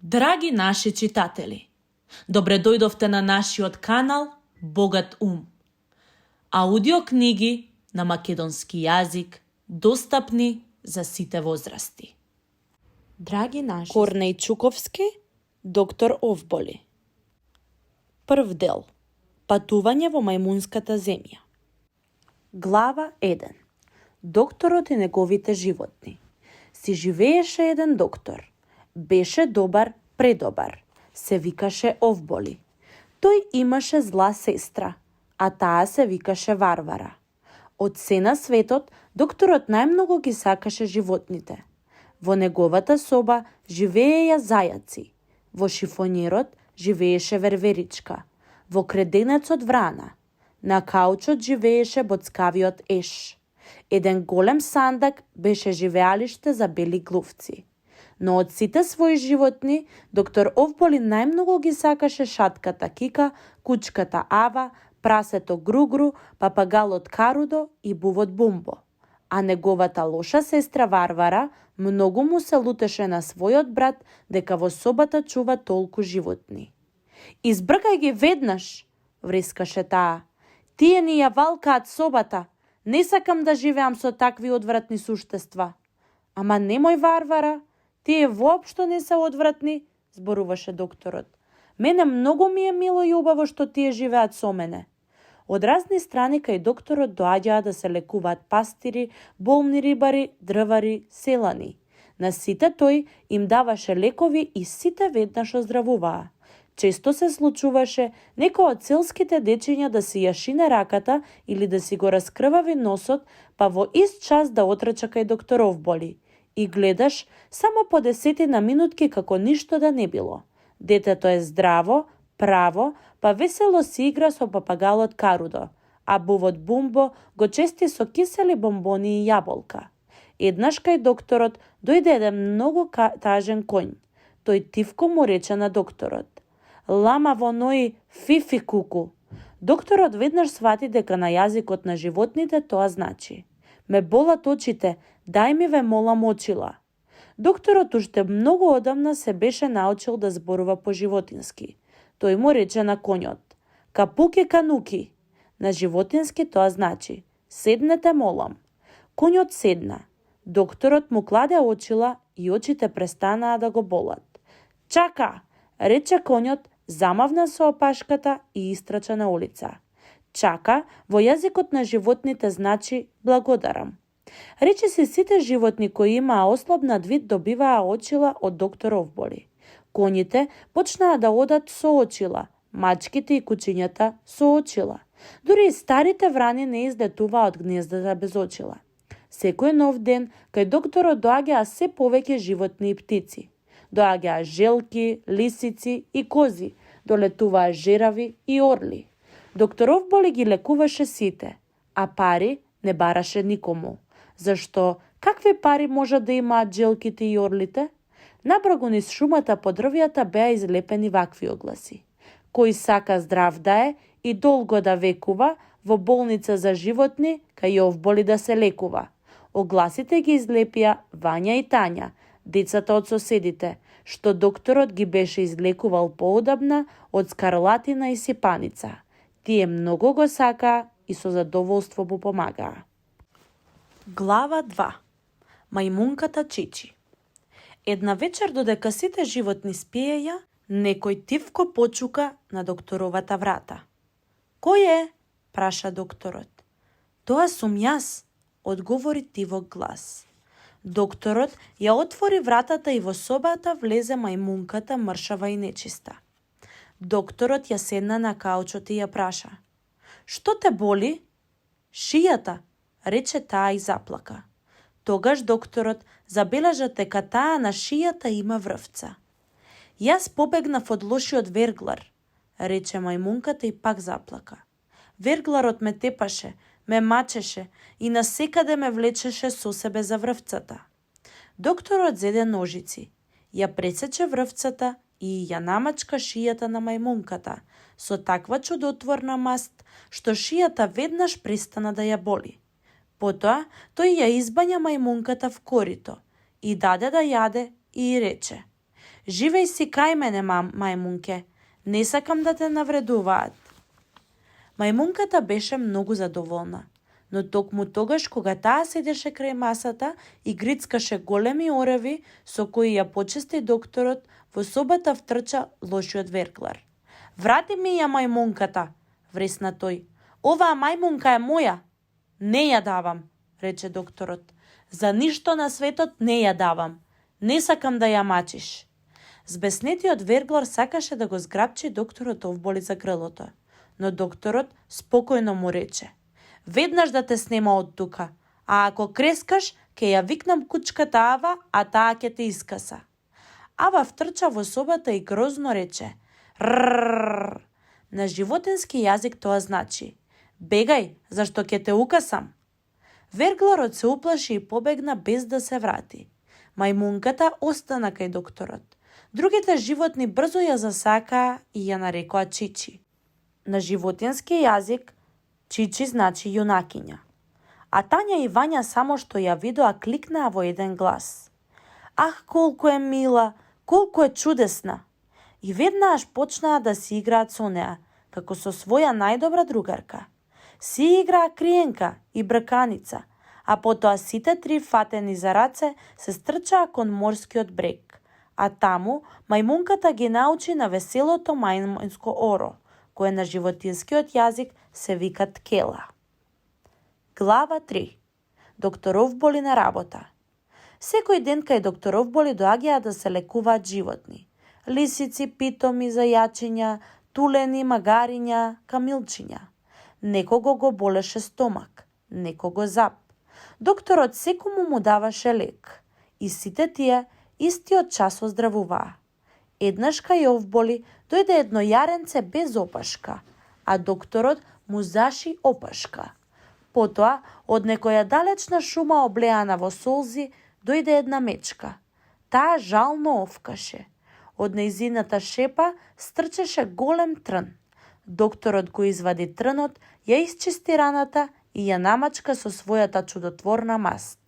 Драги наши читатели, добре дојдовте на нашиот канал Богат ум. Аудиокниги на македонски јазик, достапни за сите возрасти. Драги наши... Корнеј Чуковски, доктор Овболи. Прв дел. Патување во мајмунската земја. Глава 1. Докторот и неговите животни. Си живееше еден доктор. Беше добар, предобар. Се викаше Овболи. Тој имаше зла сестра, а таа се викаше Варвара. Од се на светот, докторот најмногу ги сакаше животните. Во неговата соба живееја зајаци. Во шифонерот живееше верверичка. Во креденецот врана. На каучот живееше боцкавиот еш. Еден голем сандак беше живеалиште за бели глувци. Но од сите своји животни, доктор Овболи најмногу ги сакаше шатката Кика, кучката Ава, прасето Гругру, папагалот Карудо и бувот Бумбо. А неговата лоша сестра Варвара многу му се лутеше на својот брат дека во собата чува толку животни. "Избркај ги веднаш," врескаше таа. "Тие ни ја валкаат собата. Не сакам да живеам со такви одвратни суштества." "Ама немој, Варвара, тие воопшто не се одвратни," зборуваше докторот. "Мене многу ми е мило и убаво што тие живеат со мене." Од разни страни кај докторот доаѓаа да се лекуваат пастири, болни рибари, дрвари, селани. На сите тој им даваше лекови и сите веднаш оздравуваа. Често се случуваше некој од селските дечиња да си ја шине раката или да си го раскрвави носот, па во ист час да отрча кај доктор Овболи. И гледаш само по 10 минутки како ништо да не било. Детето е здраво, право, па весело си игра со папагалот Карудо, а бувот Бумбо го чести со кисели бомбони и јаболка. Еднаш кај докторот дојде еден многу тажен коњ. Тој тивко му рече на докторот: "Лама во ној фифи куку." Докторот веднаш свати дека на јазикот на животните тоа значи: "Ме болат очите, дај ми ве молам очила." Докторот уште многу одамна се беше научил да зборува по животински. Тој му рече на коњот: "Капуки кануки." На животински тоа значи: "Седнете молам." Коњот седна. Докторот му кладе очила и очите престанаа да го болат. "Чака," рече коњот, замавна со опашката и истрача на улица. Чака во јазикот на животните значи благодарам. Речиси сите животни кои имаа ослабнат вид добиваа очила од доктор Овболи. Коњите почнаа да одат со очила, мачките и кучињата со очила. Дури и старите врани не излетуваа од гнездата без очила. Секој нов ден кај докторот доаѓаа се повеќе животни и птици. Доаѓаа желки, лисици и кози, долетуваа жерави и орли. Доктор Овболи ги лекуваше сите, а пари не бараше никому. Зашто какви пари можат да имаат желките и орлите? Набрагу низ шумата по дрвјата беа излепени вакви огласи: "Кој сака здрав да е и долго да векува, во болница за животни кај Овболи да се лекува." Огласите ги излепија Вања и Тања, децата од соседите, што докторот ги беше излекувал поодамна од скарлатина и сипаница. Тие многу го сакаа и со задоволство му помагаа. Глава 2. Мајмунката Чичи. Една вечер додека сите животни спиеја, некој тивко почука на докторовата врата. "Кој е?" праша докторот. "Тоа сум јас," одговори тивок глас. Докторот ја отвори вратата и во собата влезе мајмунката мршава и нечиста. Докторот ја седна на каучот и ја праша: "Што те боли?" "Шијата," рече таа и заплака. Тогаш докторот забележа дека таа на шијата има врвца. "Јас побегнав од лошиот верглар," рече мајмунката и пак заплака. "Вергларот ме тепаше, ме мачеше и насекаде ме влечеше со себе за врвцата." Докторот зеде ножици, ја пресече врвцата и ја намачка шијата на мајмунката со таква чудотворна маст, што шијата веднаш престана да ја боли. Потоа тој ја избања мајмунката в корито и даде да јаде и рече: Живеј си кај мене, мајмунке. Не сакам да те навредуваат. Мајмунката беше многу задоволна, но токму тогаш кога таа седеше крај масата и грицкаше големи ореви со кои ја почести докторот, во собата втрча лошиот верглар. Врати ми ја мајмунката, вресна тој. Оваа мајмунка е моја. Не ја давам, рече докторот. За ништо на светот не ја давам. Не сакам да ја мачиш. Збеснетиот верглар сакаше да го зграпчи докторот Овболи за грлото, но докторот спокојно му рече: веднаш да те снема од тука, а ако крескаш, ќе ја викнам кучката Ава, а таа ќе те искаса. Ава втрча во собата и грозно рече: ррррррр. На животински јазик тоа значи: бегај, зашто ќе те укасам. Вергларот се уплаши и побегна без да се врати. Мајмунката остана кај докторот. Другите животни брзо ја засакаа и ја нарекоа Чичи. На животински јазик Чичи значи јунакиња. А Тања и Вања само што ја видоа кликнаа во еден глас: ах, колку е мила, колку е чудесна! И веднаш почнаа да си играат со неа, како со своја најдобра другарка. Си играа криенка и брканица, а потоа сите три фатени за раце се стрчаа кон морскиот брег, а таму мајмунката ги научи на веселото мајмунско оро, кое на животинскиот јазик се вика ткела. Глава 3. Доктор Овболи на работа. Секој ден кај доктор Овболи доаѓаа да се лекуваат животни: лисици, питоми, зајачиња, тулени, магариња, камилчиња. Некого го болеше стомак, некого зап. Докторот секому му даваше лек и сите тие истиот час оздравуваа. Еднаш кај Овболи дојде едно јаренце без опашка, а докторот му заши опашка. Потоа, од некоја далечна шума облеана во солзи, дојде една мечка. Таа жално овкаше. Од нејзината шепа стрчеше голем трн. Докторот го извади трнот, ја исчисти раната и ја намачка со својата чудотворна маст.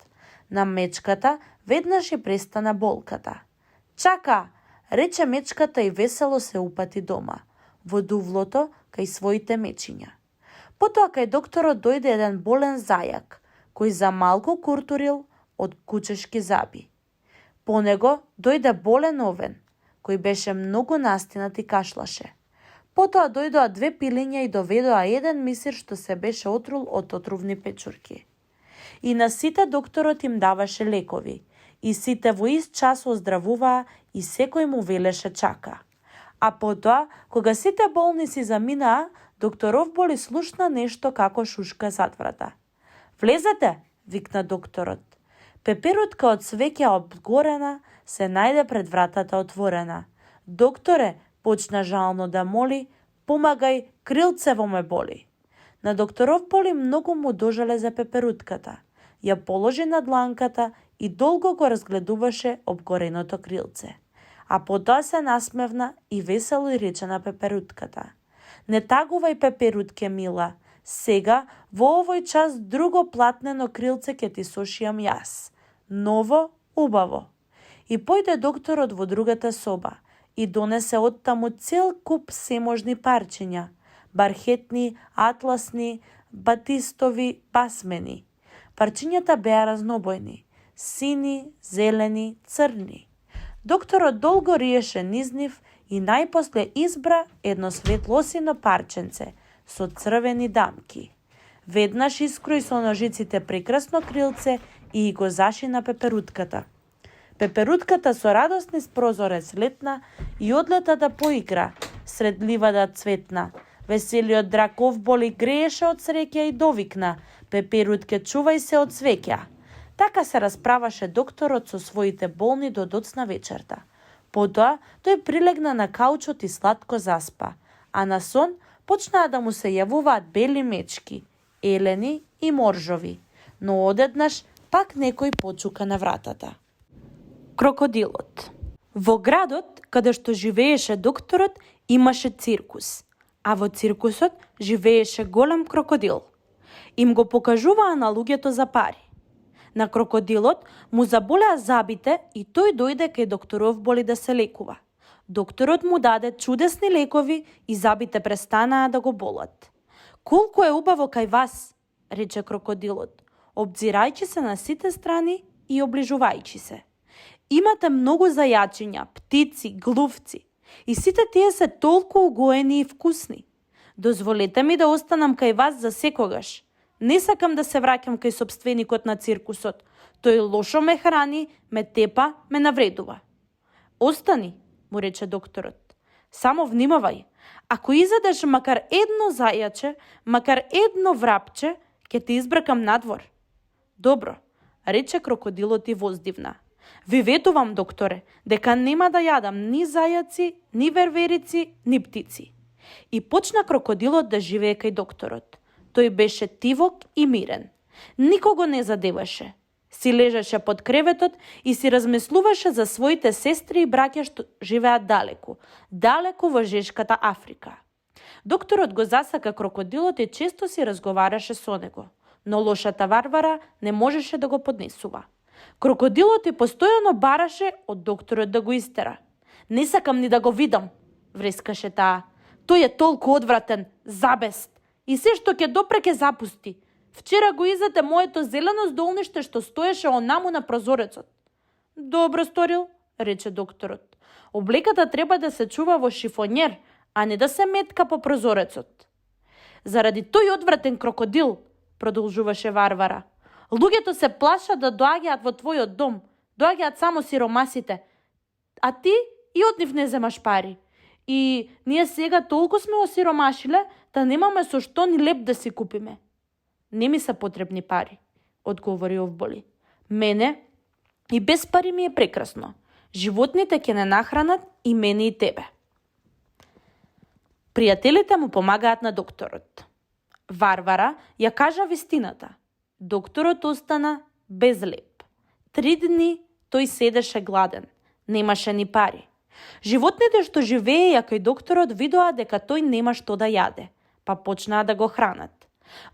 На мечката веднаш и престана болката. Чака, рече мечката и весело се упати дома, во дувлото кај своите мечиња. Потоа кај докторот дојде еден болен зајак, кој за малку куртурил од кучешки заби. По него дојде болен овен, кој беше многу настинат и кашлаше. Потоа дојдоа две пилиња и доведоа еден мисир што се беше отрул од отрувни печурки. И на сите докторот им даваше лекови, и сите во ист час оздравуваа и секој му велеше чака. А потоа, кога сите болници заминаа, доктор Овболи слушна нешто како шушка зад врата. Влезете, викна докторот. Пеперутка од свеќа обгорена се најде пред вратата отворена. Докторе, почна жално да моли, помагај, крилцево ме боли. На доктор Овболи многу му дожале за пеперутката. Ја положи на дланката и долго го разгледуваше обгореното крилце. А потоа се насмевна и весело и рече на пеперутката: не тагувај, пеперутке мила, сега во овој час друго платнено крилце ќе ти сошијам јас. Ново, убаво. И појде докторот во другата соба и донесе оттаму цел куп seможни парчиња, бархетни, атласни, батистови, пасмени. Парчињата беа разнобојни: сини, зелени, црни. Докторот долго риеше низ нив и најпосле избра едно светлосино парченце со црвени дамки. Веднаш искрои со ножиците прекрасно крилце и го заши на пеперутката. Пеперутката со радосни спрозорец летна и одлета да поигра сред ливада цветна. Веселиот драк Овболи грееше од среќа и довикна: пеперутке, чувај се од свеќа. Така се расправаше докторот со своите болни до доцна вечерта. Потоа тој прилегна на каучот и сладко заспа, а на сон почнаа да му се јавуваат бели мечки, елени и моржови, но одеднаш пак некој почука на вратата. Крокодилот. Во градот, каде што живееше докторот, имаше циркус, а во циркусот живееше голем крокодил. Им го покажуваа на луѓето за пари. На крокодилот му заболеа забите и тој дојде кај доктор Овболи да се лекува. Докторот му даде чудесни лекови и забите престанаа да го болат. Колку е убаво кај вас, рече крокодилот, обзирајќи се на сите страни и оближувајќи се. Имате многу зајачиња, птици, глувци и сите тие се толку угоени и вкусни. Дозволете ми да останам кај вас за секогаш. Не сакам да се враќам кај сопственикот на циркусот. Тој лошо ме храни, ме тепа, ме навредува. Остани, му рече докторот. Само внимавај. Ако изедеш макар едно зајаче, макар едно врапче, ќе те избракам надвор. Добро, рече крокодилот и воздивна. Ви ветувам, докторе, дека нема да јадам ни зајаци, ни верверици, ни птици. И почна крокодилот да живее кај докторот. Тој беше тивок и мирен. Никого не задеваше. Си лежеше под креветот и си размислуваше за своите сестри и браќа што живеат далеку, далеку во жешката Африка. Докторот го засака крокодилот и често си разговараше со него, но лошата Варвара не можеше да го поднесува. Крокодилот и постојано бараше од докторот да го истера. Не сакам ни да го видам, врескаше таа. Тој е толку одвратен, забест. И се што ќе допре ќе запусти. Вчера го изете моето зелено здолниште што стоеше онаму на прозорецот. Добро сторил, рече докторот. Облеката треба да се чува во шифонер, а не да се метка по прозорецот. Заради тој одвратен крокодил, продолжуваше Варвара. Луѓето се плашат да доаѓаат во твојот дом. Доаѓаат само сиромасите. А ти и од нив не земаш пари. И ние сега толку сме осиромашиле, да немаме со што ни леп да си купиме. Не ми се потребни пари, одговори Овболи. Мене и без пари ми е прекрасно. Животните ќе не нахранат и мене и тебе. Пријателите му помагаат на докторот. Варвара ја кажа вистината. Докторот остана без леп. 3 дни тој седеше гладен. Немаше ни пари. Животните што живееја кај докторот видоа дека тој нема што да јаде, па почнаа да го хранат.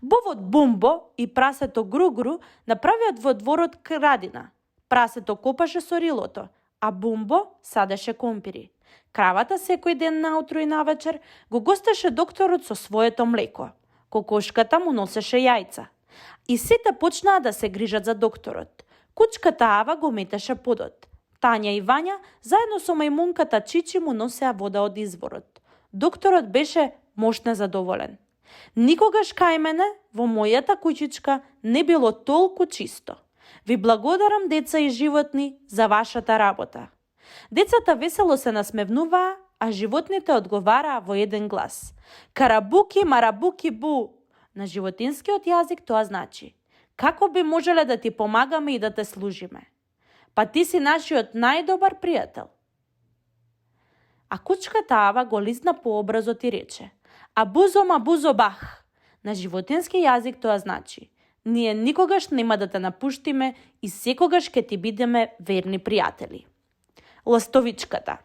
Бовот Бумбо и прасето Гругру направиат во дворот крадина. Прасето копаше со рилото, а Бумбо садеше компири. Кравата секој ден наутро и навечер го гостеше докторот со своето млеко. Кокошката му носеше јајца. И сите почнаа да се грижат за докторот. Кучката Ава го метеше подот. Тања и Вања заедно со мајмунката Чичи му носеа вода од изворот. Докторот беше мощно задоволен. Никогаш кај мене, во мојата куќичка, не било толку чисто. Ви благодарам, деца и животни, за вашата работа. Децата весело се насмевнуваа, а животните одговараа во еден глас. Карабуки, марабуки, бу. На животинскиот јазик тоа значи: како би можеле да ти помагаме и да те служиме? Па ти си нашиот најдобар пријател. А кучката Ава го лизна по образот и рече: абузо бах. На животински јазик тоа значи: ние никогаш нема да те напуштиме и секогаш ќе ти бидеме верни пријатели. Ластовичката.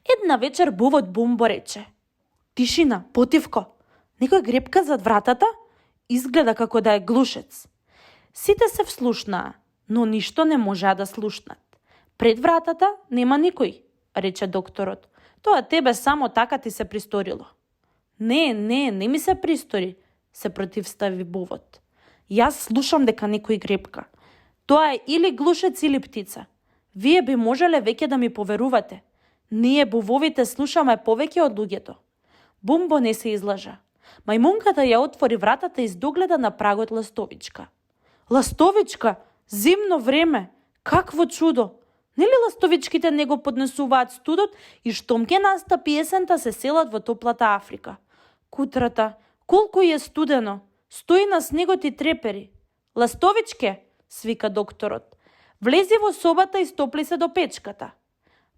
Една вечер бувот Бумбо рече: тишина, потивко. Некој грепка зад вратата? Изгледа како да е глушец. Сите се вслушнаа, но ништо не можеа да слушнат. Пред вратата нема никој, рече докторот. Тоа тебе само така ти се присторило. Не ми се пристори, се противстави бувот. Јас слушам дека некој грепка. Тоа е или глушец или птица. Вие би можеле веќе да ми поверувате. Ние бувовите слушаме повеќе од луѓето. Бумбо не се излажа. Мајмунката ја отвори вратата и догледа на прагот ластовичка. Ластовичка, зимно време, какво чудо! Нели ластовичките не го поднесуваат студот и штом ќе настапи есента се селат во топлата Африка? Кутрата, колку е студено, стои на снегот и трепери. Ластовичке, свика докторот, влези во собата и стопли се до печката.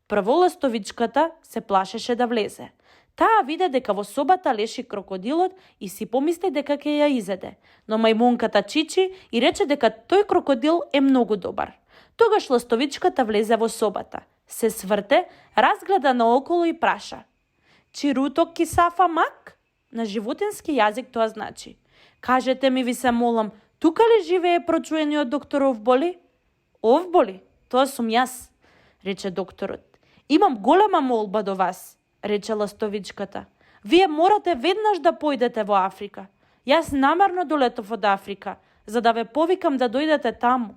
Прво ластовичката се плашеше да влезе. Таа виде дека во собата леши крокодилот и си помисли дека ќе ја изеде, но мајмунката Чичи и рече дека тој крокодил е многу добар. Тогаш ластовичката влезе во собата, се сврте, разгледа наоколу и праша: Чируто кисафа мак? На животински јазик тоа значи: кажете ми, ви се молам, Тука ли живее прочуениот доктор Овболи? Овболи, тоа сум јас, рече докторот. Имам голема молба до вас, рече ластовичката. Вие морате веднаш да појдете во Африка. Јас намерно долетов од Африка, за да ве повикам да дојдете таму.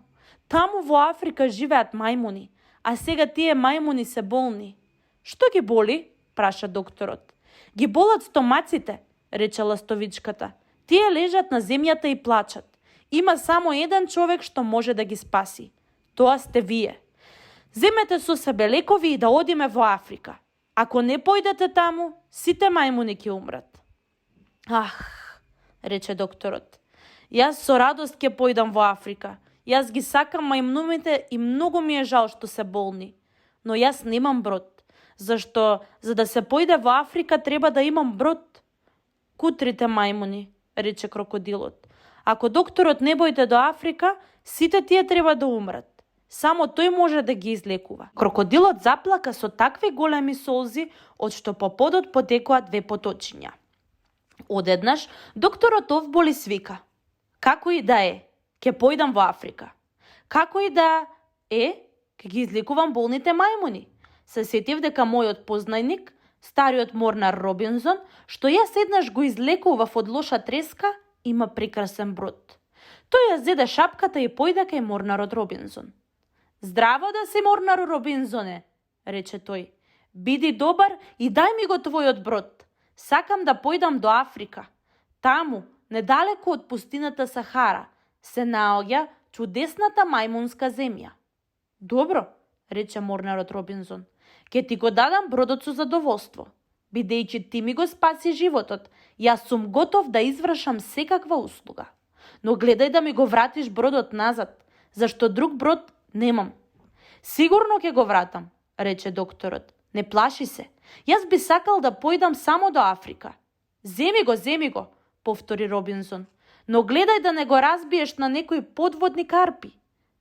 Таму во Африка живеат мајмуни, а сега тие мајмуни се болни. Што ги боли? Праша докторот. Ги болат стомаците, рече ластовичката. Тие лежат на земјата и плачат. Има само еден човек што може да ги спаси. Тоа сте вие. Земете со себе лекови и да одиме во Африка. Ако не појдете таму, сите мајмуни ќе умрат. Ах, рече докторот. Јас со радост ќе појдам во Африка. Јас ги сакам мајмуните и многу ми е жал што се болни. Но јас немам брод, зашто за да се појде во Африка треба да имам брод. Кутрите мајмуни, рече крокодилот. Ако докторот не појде до Африка, сите тие треба да умрат. Само тој може да ги излекува. Крокодилот заплака со такви големи солзи, од што по подот потекоа 2 поточиња. Одеднаш, докторот Овболи свика. Како и да е, ќе појдам во Африка. Како и да е, ќе ги излекувам болните мајмуни. Се сетив дека мојот познајник, стариот морнар Робинзон, што јас еднаш го излекував од лоша треска, има прекрасен брод. Тој ја зеде шапката и појде кај морнарот Робинзон. Здраво да си, морнар Робинзоне, рече тој. Биди добар и дај ми го твојот брод. Сакам да појдам до Африка. Таму, недалеку од пустината Сахара, се наоѓа чудесната мајмунска земја. Добро, рече морнарот Робинзон. Ке ти го дадам бродот со задоволство. Бидејќи ти ми го спаси животот, јас сум готов да извршам секаква услуга. Но гледај да ми го вратиш бродот назад, зашто друг брод немам. Сигурно ќе го вратам, рече докторот. Не плаши се. Јас би сакал да појдам само до Африка. Земи го, повтори Робинзон. Но гледај да не го разбиеш на некои подводни карпи.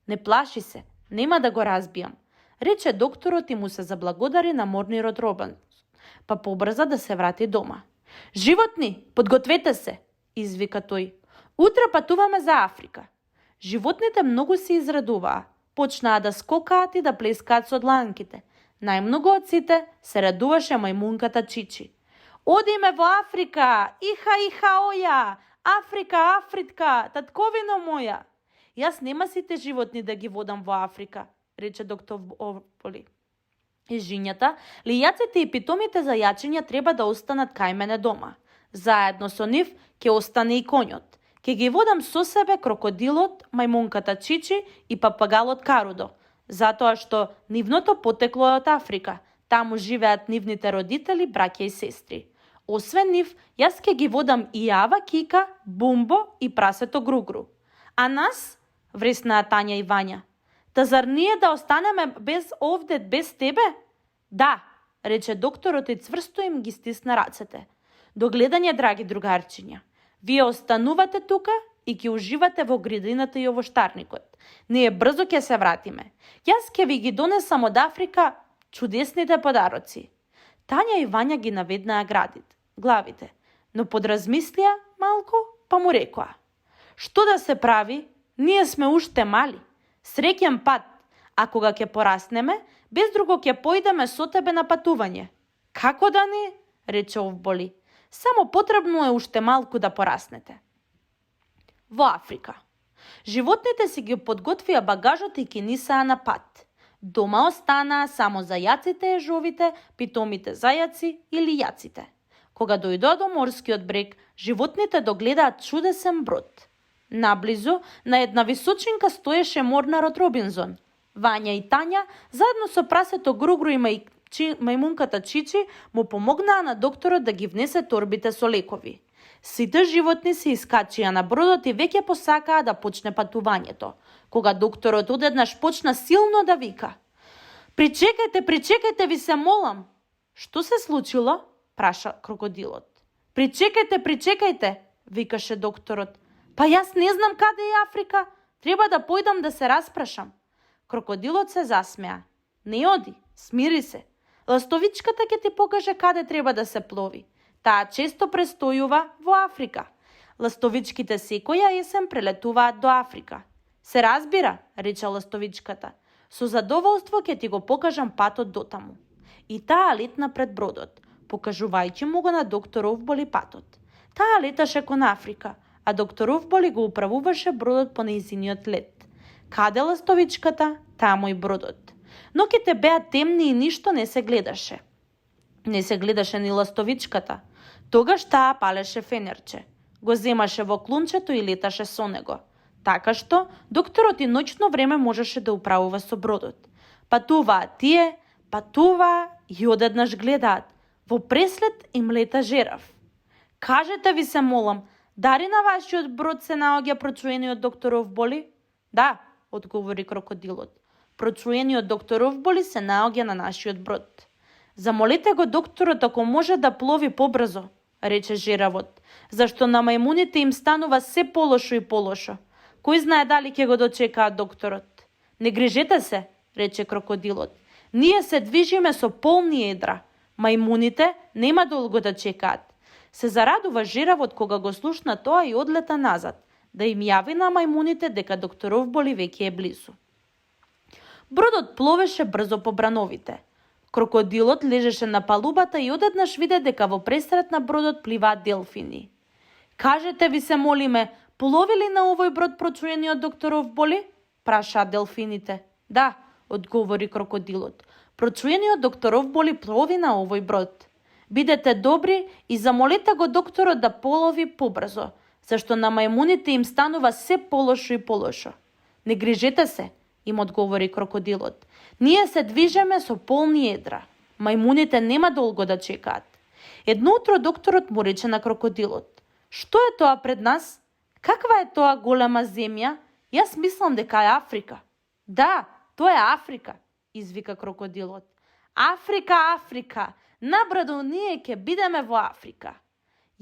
Не плаши се, нема да го разбијам, рече докторот и му се заблагодари на морнирот Робинзон, па побрза да се врати дома. Животни, подгответе се, извика тој. Утре патуваме за Африка. Животните многу се израдуваа. Почнаа да скокаат и да плескаат со дланките. Најмногу од сите се радуваше мајмунката Чичи. Одиме во Африка! Иха оја! Африка, Афритка, татковино моја! Јас нема сите животни да ги водам во Африка, рече доктор Овболи. И жињата, лијаците и питомите за јачиња треба да останат кај мене дома. Заедно со нив ќе остане и конјот. Ќе ги водам со себе крокодилот, мајмунката Чичи и папагалот Карудо, затоа што нивното потекло е од Африка. Таму живеат нивните родители, браќа и сестри. Освен нив, јас ќе ги водам и Ава, Кика, Бумбо и прасето Гругру. А нас, вреснаа Тања и Вања. Та зар ние да останеме без тебе? Да, рече докторот и цврсто им ги стисна рацете. До гледање, драги другарчиња. Вие останувате тука и ќе уживате во градината и овоштарникот. Ние брзо ќе се вратиме. Јас ќе ви ги донесам од Африка чудесните подароци. Тања и Вања ги наведнаа главите, но подразмислија малку, па му рекоа. Што да се прави? Ние сме уште мали. Среќен пат, а кога ќе пораснеме, без друго ќе појдеме со тебе на патување. Како да не? Рече Овболи. Само потребно е уште малку да пораснете. Во Африка. Животните си ги подготвија багажот и кинисаа на пат. Дома останаа само зајаците ежовите, питомите зајаци или јаците. Кога дојдоа до морскиот брег, животните догледаат чудесен брод. Наблизу, на една височинка стоеше морнарот Робинзон. Вања и Тања, заедно со прасето Гругру и мајмунката Чичи, му помогнаа на докторот да ги внесе торбите со лекови. Сите животни се искачија на бродот и веќе посакаа да почне патувањето, кога докторот одеднаш почна силно да вика. Причекајте, ви се молам! Што се случило? Праша крокодилот. Причекајте, викаше докторот. Па јас не знам каде е Африка, треба да појдам да се распрашам. Крокодилот се засмеа. Не оди, смири се. Ластовичката ќе ти покаже каде треба да се плови. Таа често престојува во Африка. Ластовичките секоја есен прелетуваат до Африка. Се разбира, рече ластовичката. Со задоволство ќе ти го покажам патот дотаму. И таа летна пред бродот, покажувајќи му го на доктор Овболи патот. Таа леташе кон Африка, а доктор Овболи го управуваше бродот по нејзиниот лет. Каде ластовичката, таму и бродот. Ноќите беа темни и ништо не се гледаше. Не се гледаше ни ластовичката. Тогаш таа палеше фенерче. Го земаше во клунчето и леташе со него. Така што, докторот и ноќно време можеше да управува со бродот. Патуваат тие, патуваа и одеднаш гледаат. Во преслед им лета жераф. Кажете ви се молам, дари на вашиот брод се наоѓа прочуениот доктор Овболи? Да, одговори крокодилот. Прочуениот доктор Овболи се наоѓа на нашиот брод. Замолете го докторот ако може да плови побрзо, рече жеравот, зашто на мајмуните им станува се полошо и полошо. Кој знае дали ќе го дочекаат докторот? Не грижете се, рече крокодилот. Ние се движиме со полни едра. Мајмуните нема долго да чекаат. Се зарадува жиравот кога го слушна тоа и одлета назад, да им јави на мајмуните дека доктор Овболи веќе е близу. Бродот пловеше брзо по брановите. Крокодилот лежеше на палубата и одеднаш виде дека во пресрет на бродот пливаат делфини. Кажете ви се молиме, плови ли на овој брод прочуениот доктор Овболи? Прашаа делфините. Да, одговори крокодилот. Прочуениот доктор Овболи плови на овој брод. Бидете добри и замолете го докторот да полови побрзо, зашто на мајмуните им станува се полошо и полошо. Не грижете се, им одговори крокодилот. Ние се движеме со полни едра. Мајмуните нема долго да чекаат. Едно утро докторот му рече на крокодилот. Што е тоа пред нас? Каква е тоа голема земја? Јас мислам дека е Африка. Да, тоа е Африка, извика крокодилот. Африка, Африка, набрдо ние ќе бидеме во Африка.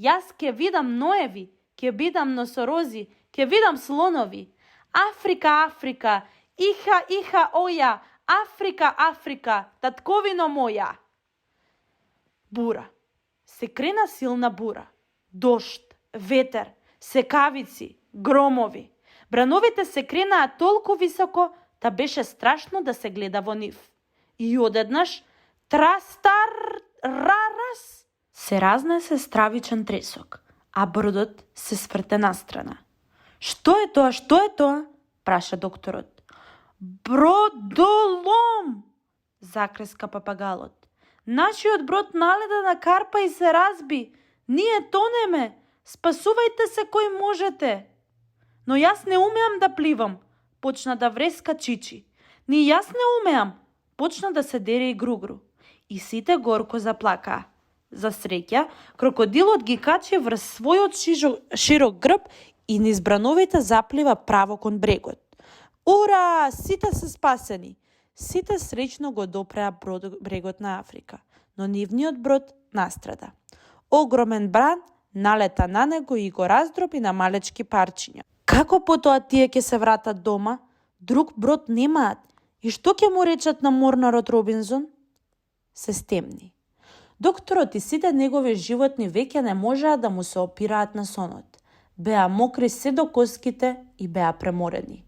Јас ќе видам ноеви, ќе видам носорози, ќе видам слонови. Африка, Африка, иха, иха, оја, Африка, Африка, татковино моја. Бура. Се крена силна бура. Дошт, ветер, секавици, громови. Брановите се кренаа толку високо, да беше страшно да се гледа во нив. И одеднаш, трастар, рарас, се разнесе стравичен тресок, а бродот се сврте настрана. Што е тоа, што е тоа? Праша докторот. Бродолом! Закреска папагалот. Нашиот брод наледа на карпа и се разби. Ние тонеме. Спасувајте се кој можете. Но јас не умеам да пливам. Почна да вреска Чичи. Ни јас не умеам. Почна да се дере и Гругру. И сите горко заплакаа. За среќа, крокодилот ги качи врз својот широк грб и низ брановите заплива право кон брегот. Ура! Сите се спасени! Сите среќно го допреа брегот на Африка, но нивниот брод настрада. Огромен бран налета на него и го раздроби на малечки парчиња. Како потоа тие ќе се вратат дома? Друг брод немаат. И што ќе му речат на морнарот Робинзон? Се стемни. Докторот и сите негови животни веќе не можеа да му се опираат на сонот. Беа мокри се до коските и беа преморени.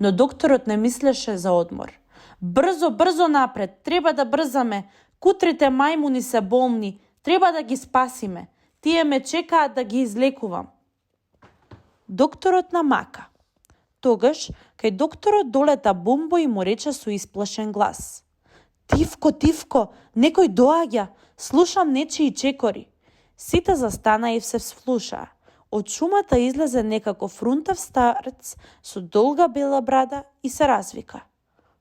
Но докторот не мислеше за одмор. Брзо, брзо напред, треба да брзаме. Кутрите мајмуни се болни, треба да ги спасиме. Тие ме чекаат да ги излекувам. Докторот намака. Тогаш, кај докторот долета Бумбо и му рече со исплашен глас. Тивко, Тивко, некој доаѓа, слушам нечии чекори. Сите застана и се вслушаа. Од шумата излезе некако фрунтав старец со долга бела брада и се развика.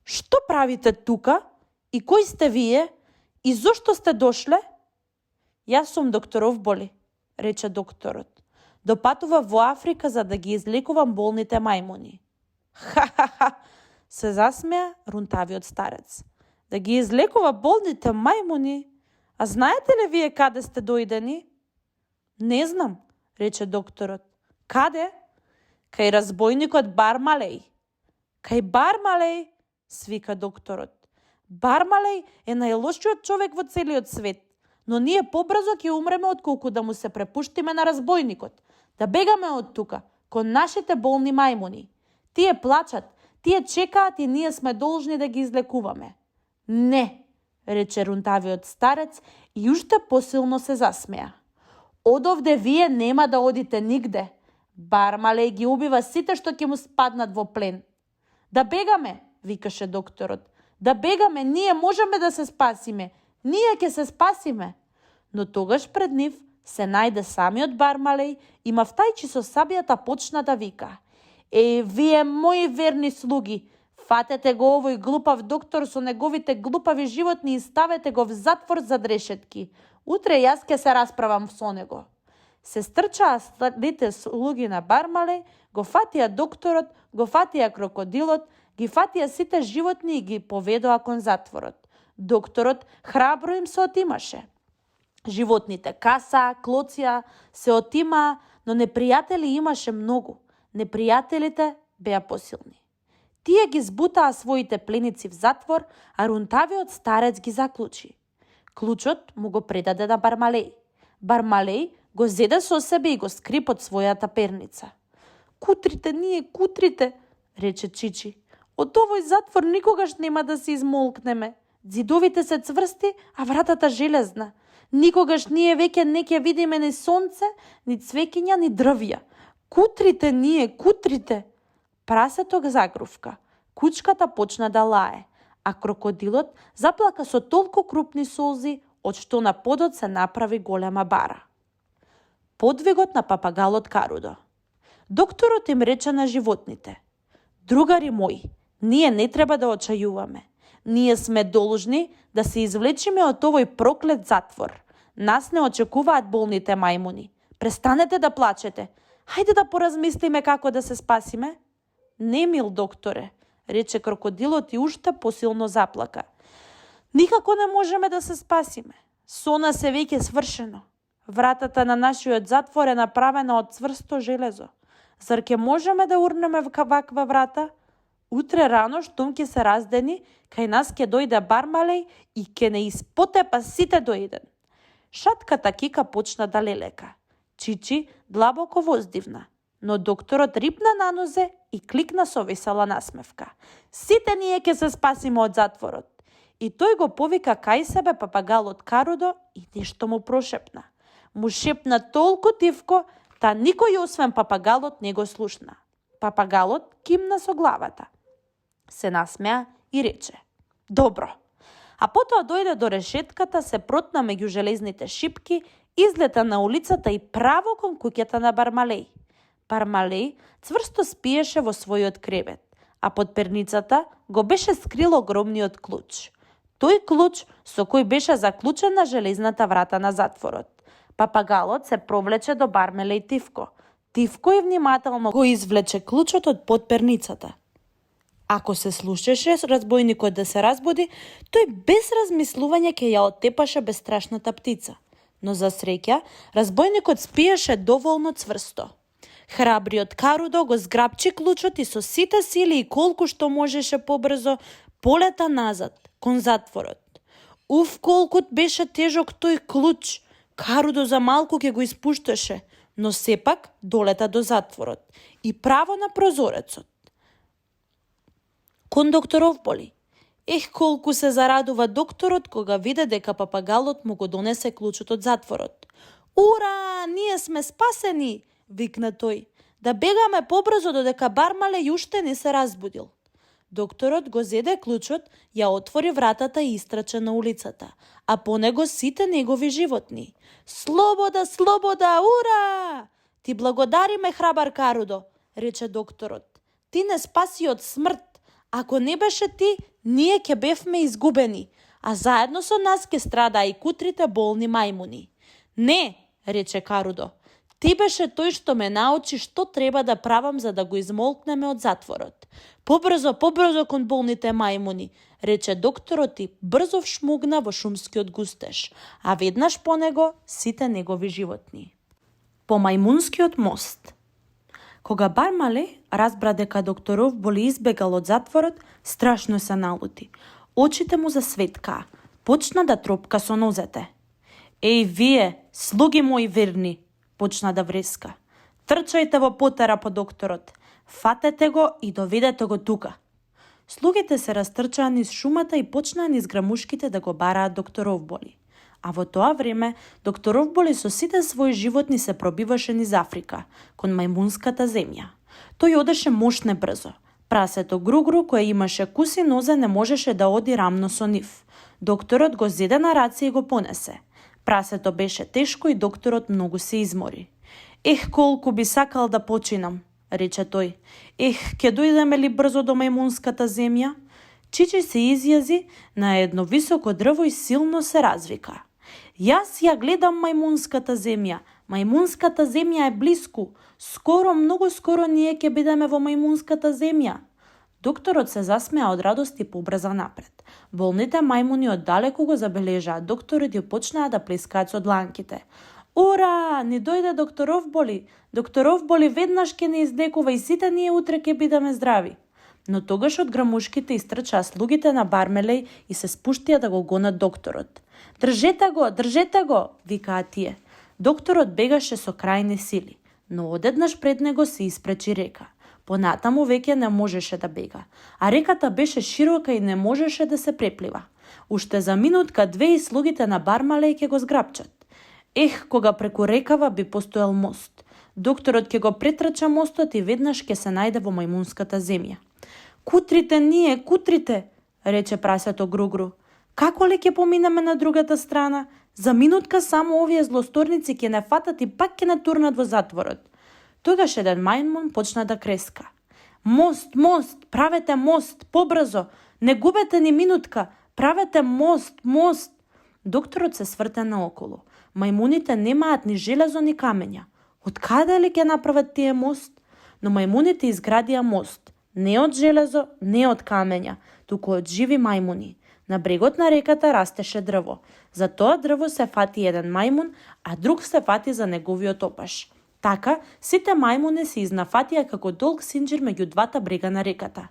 Што правите тука? И кој сте вие? И зошто сте дошле? Јас сум доктор Овболи, рече докторот. Допатува во Африка за да ги излекувам болните мајмуни. Ха-ха-ха, се засмеа рунтавиот старец. Да ги излекува болните мајмуни? А знаете ли вие каде сте дојдени? Не знам, рече докторот. Каде? Кај разбойникот Бармалеј. Кај Бармалеј, свика докторот. Бармалеј е најлошиот човек во целиот свет, но ние побрзо ќе умреме отколку да му се препуштиме на разбойникот. Да бегаме од тука, кон нашите болни мајмуни. Тие плачат, тие чекаат и ние сме должни да ги излекуваме. Не, рече рунтавиот старец и уште посилно се засмеа. Одовде вие нема да одите нигде. Бармалеј ги убива сите што ќе му спаднат во плен. Да бегаме, викаше докторот. Да бегаме, ние можеме да се спасиме. Ние ќе се спасиме. Но тогаш пред нив се најде самиот Бармалеј и мавтајчи со сабијата почна да вика. Вие мои верни слуги, фатете го овој глупав доктор со неговите глупави животни и ставете го в затвор за решетки. Утре јас ќе се расправам со него. Се стрчаа старите слуги на Бармалеј, го фатија докторот, го фатија крокодилот, ги фатија сите животни и ги поведоа кон затворот. Докторот храбро им се отимаше. Животните касаа, клоција, се отимаа, но непријатели имаше многу. Непријателите беа посилни. Тие ги збутаа своите пленици в затвор, а рунтавиот старец ги заклучи. Клучот му го предаде на Бармалеј. Бармалеј го зеде со себе и го скри под својата перница. Кутрите, ние кутрите, рече Чичи. Од овој затвор никогаш нема да се измолкнеме. Зидовите се цврсти, а вратата железна. Никогаш ние веќе не ќе видиме ни сонце, ни цвеќиња, ни дрвја. Кутрите ние, кутрите! Прасето го загрувка. Кучката почна да лае, а крокодилот заплака со толку крупни солзи, од што на подот се направи голема бара. Подвигот на папагалот Карудо. Докторот им рече на животните: другари мои, ние не треба да очајуваме. Ние сме должни да се извлечиме од овој проклет затвор. Нас не очекуваат болните мајмуни. Престанете да плачете. Хајде да поразмислиме како да се спасиме. Не, мил докторе, рече крокодилот и уште посилно заплака. Никако не можеме да се спасиме. Со нас е веќе свршено. Вратата на нашиот затвор е направена од цврсто железо. Зар ќе можеме да урнеме ваква врата? Утре рано штом ќе се раздени, кај нас ќе дојде Бармалеј и ќе не испотепа сите до еден. Шатката кика почна да лелека. Чичи длабоко воздивна, но докторот рипна на нозе и кликна со весела насмевка. Сите ние ќе се спасиме од затворот. И тој го повика кај себе папагалот Карудо и нешто му прошепна. Му шепна толку тивко, та никој освен папагалот не го слушна. Папагалот кимна со главата. Се насмеа и рече: добро. А потоа дојде до решетката, се протна меѓу железните шипки, излета на улицата и право кон куќата на Бармалеј. Бармалеј цврсто спиеше во својот кревет, а под перницата го беше скрил огромниот клуч. Тој клуч со кој беше заклучена железната врата на затворот. Папагалот се провлече до Бармалеј тивко. Тивко и внимателно го извлече клучот од подперницата. Ако се слушаше разбојникот да се разбуди, тој без размислување ќе ја оттепаше бестрашната птица. Но за среќа, разбојникот спиеше доволно цврсто. Храбриот Карудо го зграбчи клучот и со сите сили и колку што можеше побрзо полета назад, кон затворот. Уф, колку беше тежок тој клуч! Карудо за малку ќе го испушташе, но сепак долета до затворот и право на прозорецот. Кон доктор Овболи. Колку се зарадува докторот кога виде дека папагалот му го донесе клучот од затворот. Ура, ние сме спасени, викна тој. Да бегаме побрзо додека Бармалеј уште не се разбудил. Докторот го зеде клучот, ја отвори вратата и истрача на улицата, а по него сите негови животни. Слобода, слобода, ура! Ти благодариме, храбар Карудо, рече докторот. Ти не спаси од смрт. Ако не беше ти, ние ќе бевме изгубени, а заедно со нас ќе страда и кутрите болни мајмуни. Не, рече Карудо. Ти беше тој што ме научи што треба да правам за да го измолкнеме од затворот. Побрзо, побрзо кон болните мајмуни, рече докторот и брзо вшмугна во шумскиот густеж, а веднаш по него сите негови животни. По мајмунскиот мост. Кога Бармалеј разбра дека доктор Овболи избегал од затворот, страшно се налути. Очите му засветкаа, почна да тропка со нозете. Вие, слуги мои верни, почна да вреска. Трчајте во потера по докторот. Фатете го и доведете го тука. Слугите се растрчаа низ шумата и почнаа низ грамушките да го бараат доктор Овболи. А во тоа време, доктор Овболи со сите своји животни се пробиваше низ Африка, кон мајмунската земја. Тој одеше мошне брзо. Прасето Гругру, кое имаше куси нозе, не можеше да оди рамно со нив. Докторот го зеде на раце и го понесе. Прасето беше тешко и докторот многу се измори. Ех, колку би сакал да починам, рече тој. Ех, ќе дојдеме ли брзо до мајмунската земја? Чичи се изјази на едно високо дрво и силно се развика. Јас ја гледам мајмунската земја. Мајмунската земја е блиску. Скоро, многу скоро ние ќе бидеме во мајмунската земја. Докторот се засмеа од радост и побрза напред. Болните мајмуни оддалеку го забележаа докторот и почнаа да плескаат со дланките. Ура! Ни дојде доктор Овболи! Доктор Овболи веднаш ќе не излекува и сите ние утре ќе бидеме здрави. Но тогаш од грамушките истрчаа слугите на Бармелеј и се спуштија да го гонат докторот. Држете го, викаа тие. Докторот бегаше со крајни сили, но одеднаш пред него се испречи река. Понатаму веќе не можеше да бега, а реката беше широка и не можеше да се преплива. Уште за минутка две и слугите на Бармалеј ќе го зграпчат. Ех, кога преку рекава би постоел мост. Докторот ќе го претрча мостот и веднаш ќе се најде во мајмунската земја. Кутрите, рече прасето Гругру. Како ли ќе поминеме на другата страна? За минутка само овие злосторници ќе не фатат и пак ќе не турнат во затворот. Тогаш еден мајмун почна да креска. Мост, правете мост, побрзо, не губете ни минутка, правете мост. Докторот се сврте наоколу. Мајмуните немаат ни железо ни камења. Од каде ли ќе направат тие мост? Но мајмуните изградија мост. Не од железо, не од камења, туку од живи мајмуни. На брегот на реката растеше дрво. За тоа дрво се фати еден мајмун, а друг се фати за неговиот опаш. Така, сите мајмуни се изнафатија како долг синџир меѓу двата брега на реката.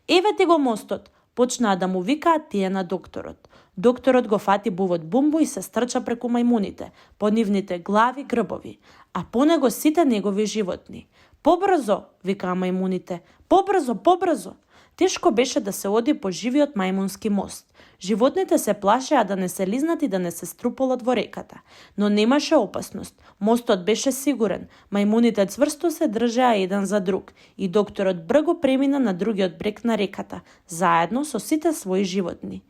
Еве ти го мостот, почнаа да му викаат тие на докторот. Докторот го фати бувот бумбу и се стрча преку мајмуните, по нивните глави, грбови, а по него сите негови животни. Побрзо, викаа мајмуните, побрзо. Тешко беше да се оди по живиот мајмунски мост. Животните се плашеа да не се лизнат и да не се струполат во реката. Но немаше опасност. Мостот беше сигурен. Мајмуните цврсто се држеа еден за друг и докторот брго премина на другиот брег на реката, заедно со сите своји животни.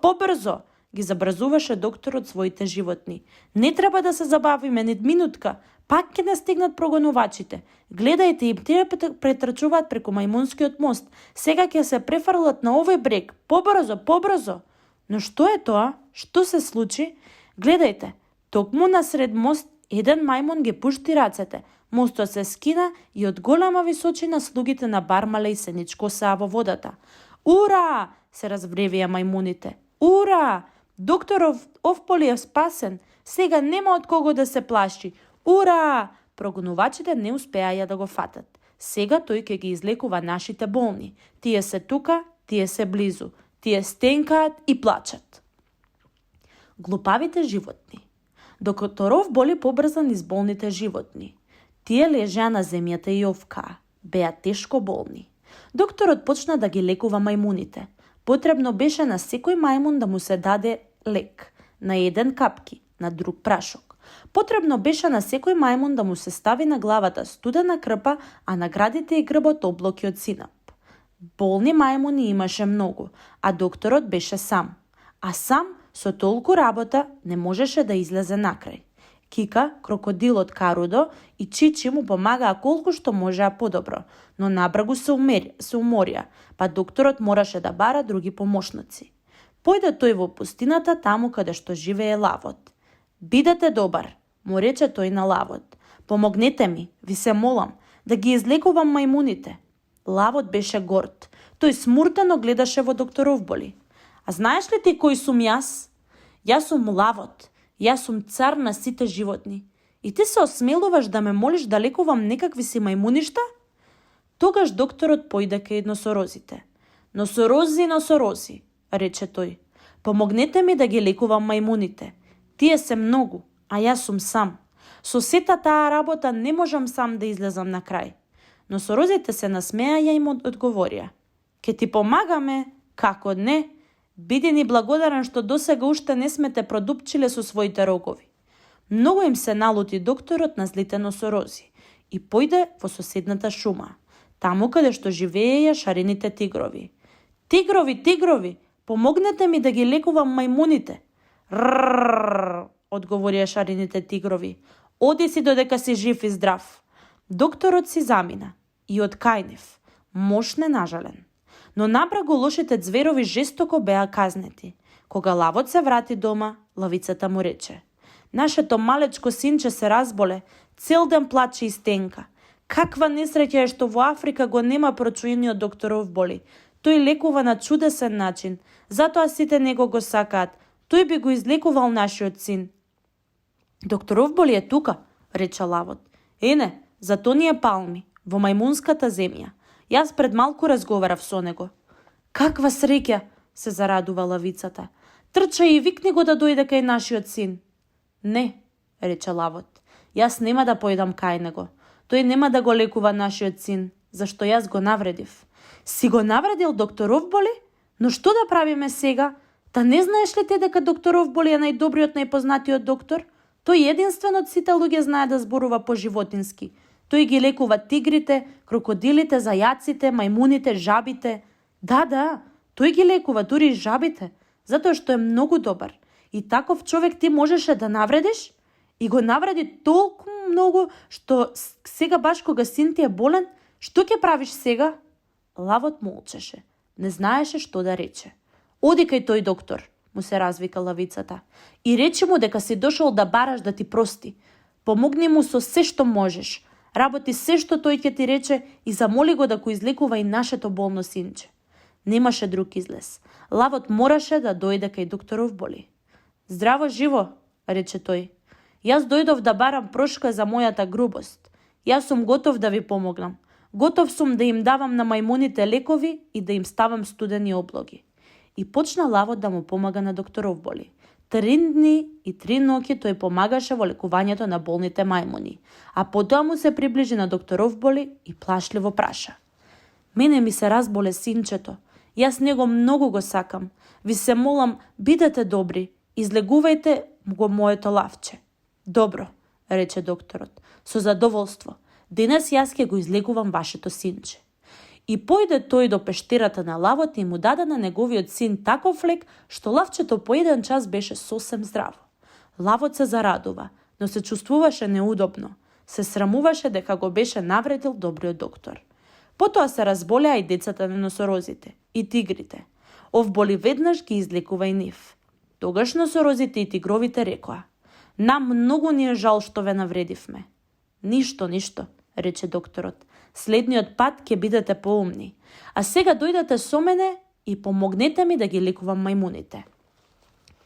Побрзо! Ги забрзуваше докторот своите животни. Не треба да се забавиме нит минутка. Пак ќе не стигнат прогонувачите. Гледајте, им тие претрчуваат преку мајмунскиот мост. Сега ќе се префрлат на овој брег. Побрзо. Но што е тоа? Што се случи? Гледајте, токму насред мост еден мајмун ги пушти рацете. Мостот се скина и од голема височина слугите на Бармалеј се ничкосаа во водата. Ура! Се развревија мајмуните. Ура! Доктор Овболи е спасен. Сега нема од кого да се плаши. Ура! Прогонувачите не успеаја да го фатат. Сега тој ќе ги излекува нашите болни. Тие се тука, тие се близу. Тие стенкаат и плачат. Глупавите животни. Доктор Овболи побрза низ болните животни. Тие лежеа на земјата и овкаа. Беа тешко болни. Докторот почна да ги лекува мајмуните. Потребно беше на секој мајмун да му се даде лек. На еден капки, на друг прашок. Потребно беше на секој мајмун да му се стави на главата студена крпа, а на градите и грбот облоки од синап. Болни мајмуни имаше многу, а докторот беше сам. А сам, со толку работа, не можеше да излезе накрај. Кика, крокодилот Карудо и Чичи му помагаа колку што можеа подобро, но набргу се уморија, па докторот мораше да бара други помошници. Појде тој во пустината таму каде што живее лавот. Бидете добар, му рече тој на лавот. Помогнете ми, ви се молам, да ги излекувам мајмуните. Лавот беше горд. Тој смуртено гледаше во доктор Овболи. А знаеш ли ти кој сум јас? Јас сум лавот. Јас сум цар на сите животни. И ти се осмелуваш да ме молиш да лекувам некакви си мајмуништа? Тогаш докторот појде кај носорозите. Носорози, рече тој. Помогнете ми да ги лекувам мајмуните. Тие се многу, а јас сум сам. Со сета таа работа не можам сам да излезам на крај. Носорозите се насмеа и им одговорија. Ке ти помагаме, како не, биди ни благодарен што досега уште не сме те продупчиле со своите рогови. Многу им се налути докторот на злите носорози и појде во соседната шума, таму каде што живееја шарените тигрови. Тигрови, тигрови, помогнете ми да ги лекувам мајмуните. Ррррррр, одговорија шарените тигрови. Оди си додека си жив и здрав. Докторот си замина и откајнив, мош ненажален. Но набрагу лошите зверови жестоко беа казнети. Кога лавот се врати дома, лавицата му рече: нашето малечко синче се разболе, цел ден плаче и стенка. Каква несреќа е што во Африка го нема прочуениот доктор Овболи. Тој лекува на чудесен начин, затоа сите него го сакаат. Тој би го излекувал нашиот син. Доктор Овболи е тука, рече лавот. Ене, зато ни е палми, во мајмунската земја. Јас пред малку разговарав со него. Каква среќа, се зарадува лавицата. Трча и викни го да дојде кај нашиот син. Не, рече лавот. Јас нема да појдам кај него. Тој нема да го лекува нашиот син, зашто јас го навредив. Си го навредил доктор Овболи? Но што да правиме сега? Та не знаеш ли те дека доктор Овболи е најдобриот, најпознатиот доктор? Тој единствен од сите луѓе знае да зборува поживотински. Тој ги лекува тигрите, крокодилите, зајаците, мајмуните, жабите. Да, тој ги лекува дури и жабите, затоа што е многу добар. И таков човек ти можеше да навредиш? И го навреди толку многу, што сега баш кога син ти е болен, што ќе правиш сега? Лавот молчеше, не знаеше што да рече. Оди кај тој доктор, му се развика лавицата, и речи му дека си дошол да бараш да ти прости. Помогни му со се што можеш. Работи се што тој ќе ти рече и замоли го да го излекува и нашето болно синче. Немаше друг излез. Лавот мораше да дојде кај доктор Овболи. Здраво живо, рече тој. Јас дојдов да барам прошка за мојата грубост. Јас сум готов да ви помогнам. Готов сум да им давам на мајмуните лекови и да им ставам студени облоги. И почна лавот да му помага на доктор Овболи. 3 дни и 3 ноќи тој помагаше во лекувањето на болните мајмуни, а потоа му се приближи на доктор Овболи и плашливо праша. Мене ми се разболе синчето. Јас него многу го сакам. Ви се молам, бидете добри, излегувајте го моето лавче. Добро, рече докторот, со задоволство. Денес јас ќе го излекувам вашето синче. И појде тој до пештерата на лавот и му даде на неговиот син таков лек, што лавчето по 1 час беше сосем здраво. Лавот се зарадува, но се чувствуваше неудобно. Се срамуваше дека го беше навредил добриот доктор. Потоа се разболеа и децата на носорозите, и тигрите. Овболи веднаш ги излекува и нив. Тогаш носорозите и тигровите рекоа: нам многу ни е жал што ве навредивме. Ништо, рече докторот. Следниот пат ќе бидете поумни. А сега дојдете со мене и помогнете ми да ги лекувам мајмуните.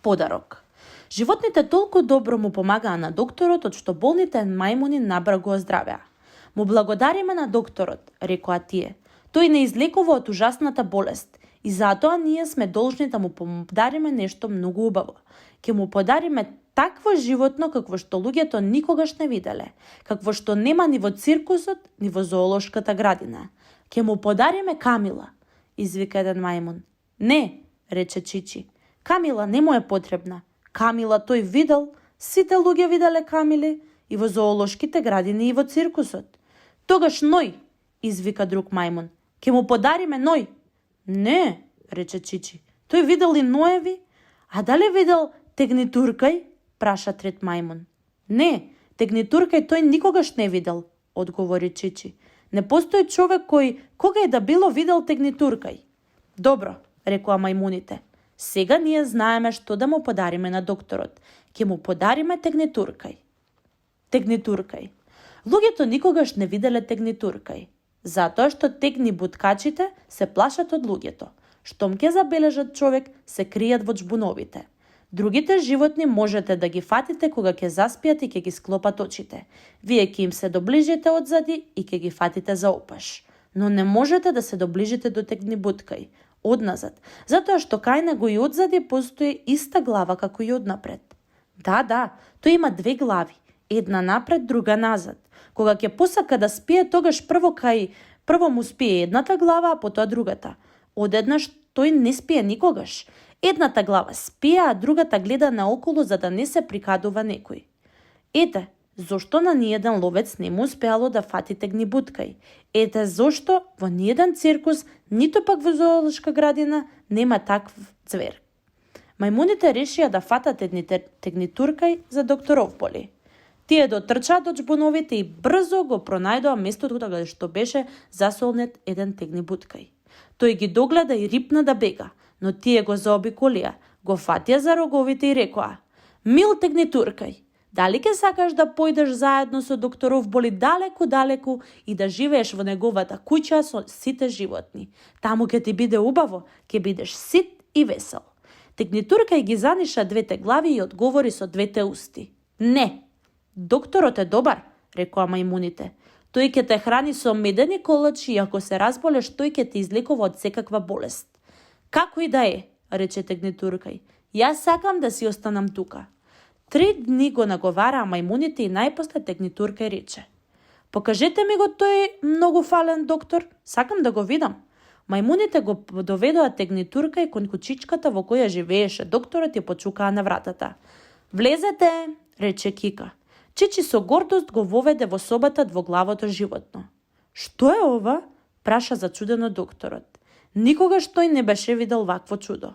Подарок. Животните толку добро му помагаа на докторот, од што болните мајмуни набрзо оздравеа. Му благодариме на докторот, рекоа тие. Тој не излекува од ужасната болест и затоа ние сме должни да му подариме нешто многу убаво. Ќе му подариме такво животно какво што луѓето никогаш не виделе, какво што нема ни во циркусот, ни во зоолошката градина. Ќе му подариме Камила, извика еден мајмун. Не, рече Чичи. Камила не му е потребна. Камила тој видел, сите луѓе виделе Камили и во зоолошките градини и во циркусот. Тогаш Ној, извика друг мајмун. Ќе му подариме Ној. Не, рече Чичи. Тој видел и Ноеви, а дали видел Тегнитуркај? Праша трет мајмун. Не, Тегнитуркај тој никогаш не видел, одговори Чичи. Не постои човек кој кога е да било видел Тегнитуркај. Добро, рекоа мајмуните. Сега ние знаеме што да му подариме на докторот. Ќе му подариме Тегнитуркај. Тегнитуркај. Луѓето никогаш не виделе Тегнитуркај, затоа што тегни буткачите се плашат од луѓето. Штом ќе забележат човек, се кријат во џбуновите. Другите животни можете да ги фатите кога ќе заспијат и ќе ги склопат очите. Вие ќе им се доближите одзади и ќе ги фатите за опаш. Но не можете да се доближите до тегни буткај, одназад, затоа што кај него и одзади постои иста глава како и однапред. Да, тој има 2 глави една напред, друга назад. Кога ќе посака да спие, тогаш прво му спие едната глава, а потоа другата. Одеднаш тој не спие никогаш. Едната глава спие, а другата гледа наоколу за да не се прикадува некој. Ете, зошто на ниеден ловец не му успеало да фати тегнибуткај. Ете зошто во ниеден циркус, ниту пак во зоолошка градина, нема такв ѕвер. Мајмуните решија да фатат тегнитуркај за доктор Овболи. Тие дотрчаа до џбуновите и брзо го пронајдоа местото каде што беше засолнет еден тегнибуткај. Тој ги догледа и рипна да бега, но тие го заобиколија, го фатија за роговите и рекоа: "Мил тегнитуркај, дали ќе сакаш да појдеш заедно со доктор Овболи далеку и да живееш во неговата куќа со сите животни? Таму ќе ти биде убаво, ќе бидеш сит и весел." Тегнитуркај ги заниша двете глави и одговори со двете усти: "Не, докторот е добар," рекоа мајмуните. "Тој ќе те храни со медени колачи и ако се разболеш, тој ќе те излекува од секаква болест." "Како и да е," рече тегнитуркај, "јас сакам да си останам тука." 3 дни го наговараа мајмуните и најпосле тегнитуркај рече: "Покажете ми го тој многу фален доктор, сакам да го видам." Мајмуните го доведоа тегнитуркај кон кучичката во која живееше докторот и почукаа на вратата. "Влезете," рече Кика. Чичи со гордост го воведе во собата двоглавото животно. "Што е ова?" праша зачудено докторот. Никогаш тој не беше видел вакво чудо.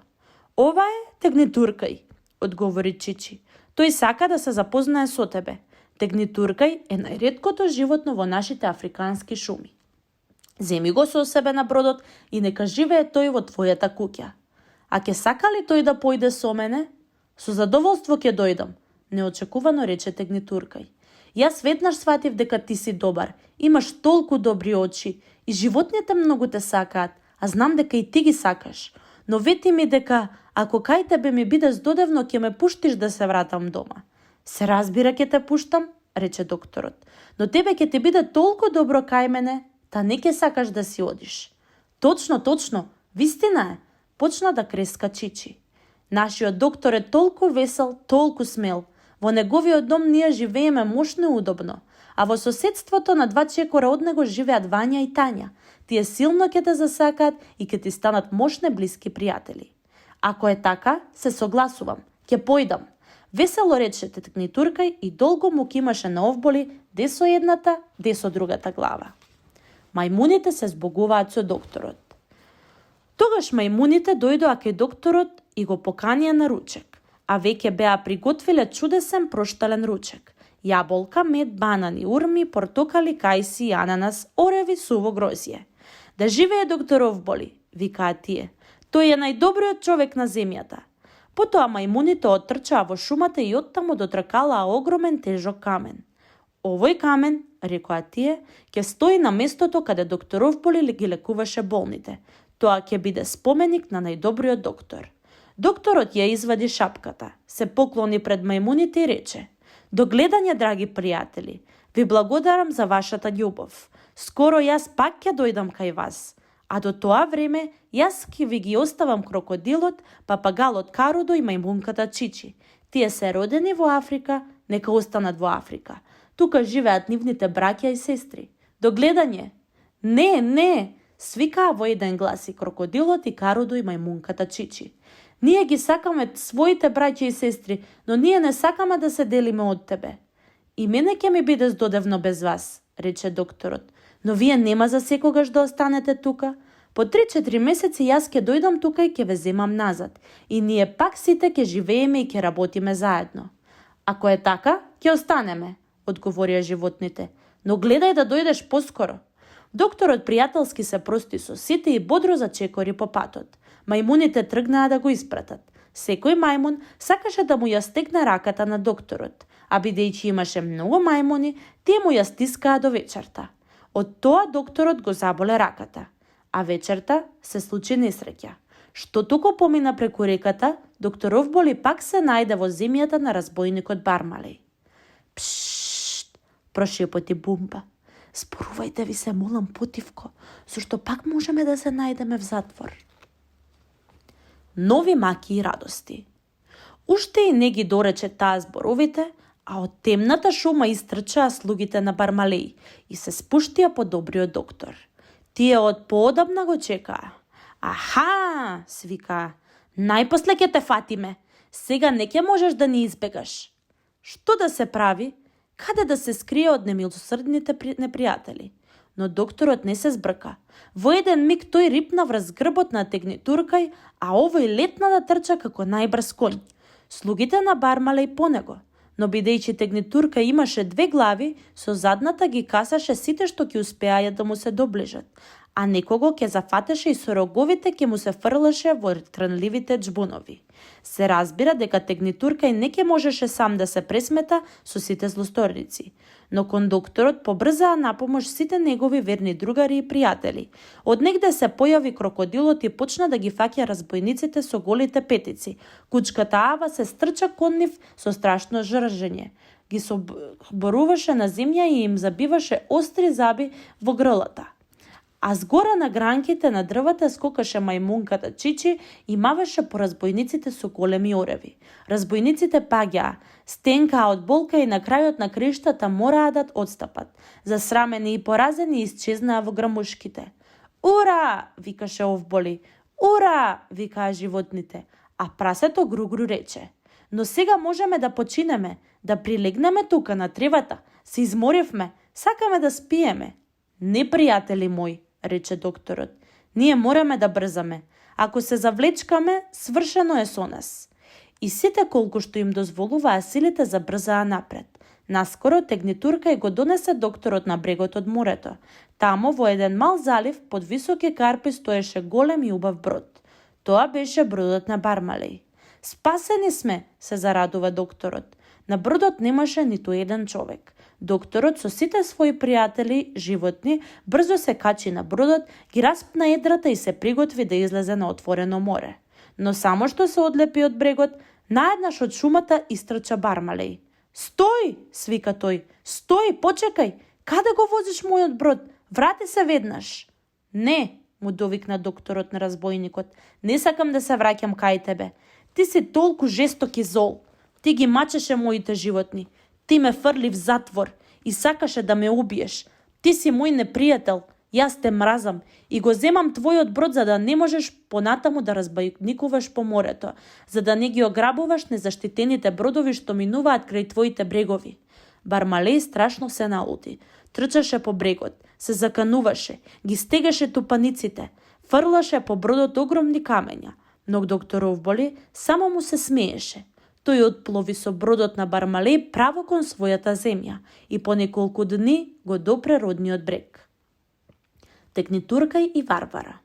"Ова е тегнитуркај," одговори Чичи. "Тој сака да се запознае со тебе. Тегнитуркај е најреткото животно во нашите африкански шуми. Земи го со себе на бродот и нека живее тој во твојата куќа." "А ќе сака ли тој да појде со мене?" "Со задоволство ќе дојдам," неочекувано рече тегнитуркај. "Јас веднаш сватив дека ти си добар, имаш толку добри очи и животните многу те сакаат, а знам дека и ти ги сакаш. Но вети ми дека ако кај тебе ми биде здодевно, ќе ме пуштиш да се вратам дома." "Се разбира ќе те пуштам," рече докторот, "но тебе ќе ти биде толку добро кај мене, та не ќе сакаш да си одиш." Точно, вистина е," почна да креска Чичи. "Нашиот доктор е толку весел, толку смел. Во неговиот дом ние живееме мошно и удобно, а во соседството на 2 чекора од него живеат Вања и Тања. Тие силно ќе те засакаат и ќе ти станат мошни блиски пријатели." "Ако е така, се согласувам, ќе појдам," весело рече тегнитуркај и долго му кимаше на Овболи, де со едната, де со другата глава. Мајмуните се збогуваат со докторот. Тогаш мајмуните дојдоа кај докторот и го поканија на ручек, а веќе беа приготвиле чудесен проштален ручек. Јаболка, мед, банани, урми, портокали, кајси, ананас, ореви, суво грозје. "Да живее доктор Овболи," викаат тие. "Тој е најдобриот човек на земјата." Потоа мајмуните оттрчаа во шумата и оттаму дотркалаа огромен тежок камен. "Овој камен," рекоа тие, "ќе стои на местото каде доктор Овболи ги лекуваше болните. Тоа ќе биде споменик на најдобриот доктор." Докторот ја извади шапката, се поклони пред мајмуните и рече: "До гледање, драги пријатели. Ви благодарам за вашата љубов. Скоро јас пак ќе дојдам кај вас. А до тоа време јас ќе ви ги оставам крокодилот, папагалот Карудо и мајмунката Чичи. Тие се родени во Африка, нека останат во Африка. Тука живеат нивните браќа и сестри. До гледање." Не, свикаа во еден глас и крокодилот и Карудо и мајмунката Чичи. "Ние ги сакаме своите браќа и сестри, но ние не сакаме да се делиме од тебе." "И мене ќе ми биде здодевно без вас," рече докторот, "но вие нема за секогаш да останете тука. По 3-4 месеци јас ќе дојдам тука и ќе ве земам назад. И ние пак сите ќе живееме и ќе работиме заедно." "Ако е така, ќе останеме," одговорија животните, "но гледај да дојдеш поскоро." Докторот пријателски се прости со сите и бодро зачекори по патот. Мајмуните тргнаа да го испратат. Секој мајмун сакаше да му ја стегне раката на докторот, а бидејќи имаше многу мајмуни, тие му ја стискаа до вечерта. Од тоа докторот го заболе раката, а вечерта се случи несреќа. Што току помина преку реката, доктор Овболи пак се најде во земјата на разбойникот Бармалеј. "Пшшт," прошепоти Бумба. "Зборувајте ви се молам потивко, зашто пак можеме да се најдеме в затвор." Нови маки и радости. Уште и не ги дорече таа зборовите, А од темната шума истрчаа слугите на Бармалеј и се спуштија по добриот доктор. Тие од поодамна го чекаа. Аха, свика, најпосле ќе те фатиме. Сега не ќе можеш да ни избегаш. Што да се прави? Каде да се скрие од немилосрдните непријатели? Но докторот не се збрка. Во еден миг тој рипна врз грбот на Тегнитуркај, а овој летна да трча како најбрз конј. Слугите на Бармалеј по него, но бидејќи Тегнитуркај имаше две глави, со задната ги касаше сите што ќе успеаја да му се доближат, а некого ќе зафатеше и со роговите ќе му се фрлаше во трнливите џбунови. Се разбира дека Тегнитуркај не ќе можеше сам да се пресмета со сите злосторници, но кон докторот побрзаа на помош сите негови верни другари и пријатели. Од негде се појави крокодилот и почна да ги фаќа разбојниците со голите петици. Кучката Ава се стрча кон нив со страшно жржење. Ги соборуваше на земја и им забиваше остри заби во грлата. А згора на гранките на дрвата скокаше мајмунката Чичи и мавеше по разбојниците со големи ореви. Разбојниците паѓаа, стенкаа од болка и на крајот на криштата мораа да одстапат. Засрамени и поразени исчезнаа во грамушките. Ура! Викаше Овболи. Ура! Викаа животните. А прасето Гругру рече: но сега можеме да починеме, да прилегнеме тука на тревата. Се изморевме, сакаме да спиеме. Не, пријатели мои, рече докторот. Ние мораме да брзаме. Ако се завлечкаме, свршено е со нас. И сите колку што им дозволуваа силите забрзаа напред. Наскоро Тегнитуркај го донесе докторот на брегот од морето. Тамо во еден мал залив под високи карпи стоеше голем и убав брод. Тоа беше бродот на Бармалеј. Спасени сме, се зарадува докторот. На бродот немаше ниту еден човек. Докторот со сите своји пријатели, животни, брзо се качи на бродот, ги распна едрата и се приготви да излезе на отворено море. Но само што се одлепи од брегот, наеднаш од шумата истрча Бармалеј. Стој, свика тој, стој, почекај, каде го возиш мојот брод? Врати се веднаш. Не, му довикна докторот на разбојникот, не сакам да се враќам кај тебе. Ти си толку жесток и зол. Ти ги мачеше моите животни. Ти ме фрли в затвор и сакаше да ме убиеш. Ти си мој непријател, јас те мразам и го земам твојот брод за да не можеш понатаму да разбојникуваш по морето, за да не ги ограбуваш незаштитените бродови што минуваат крај твоите брегови. Бармалеј страшно се налути. Трчаше по брегот, се закануваше, ги стегаше тупаниците, фрлаше по бродот огромни камења, но доктор Овболи само му се смееше. Тој отплови со бродот на Бармалеј право кон својата земја и по неколку дни го допре родниот брег. Тегнитуркај и Варвара.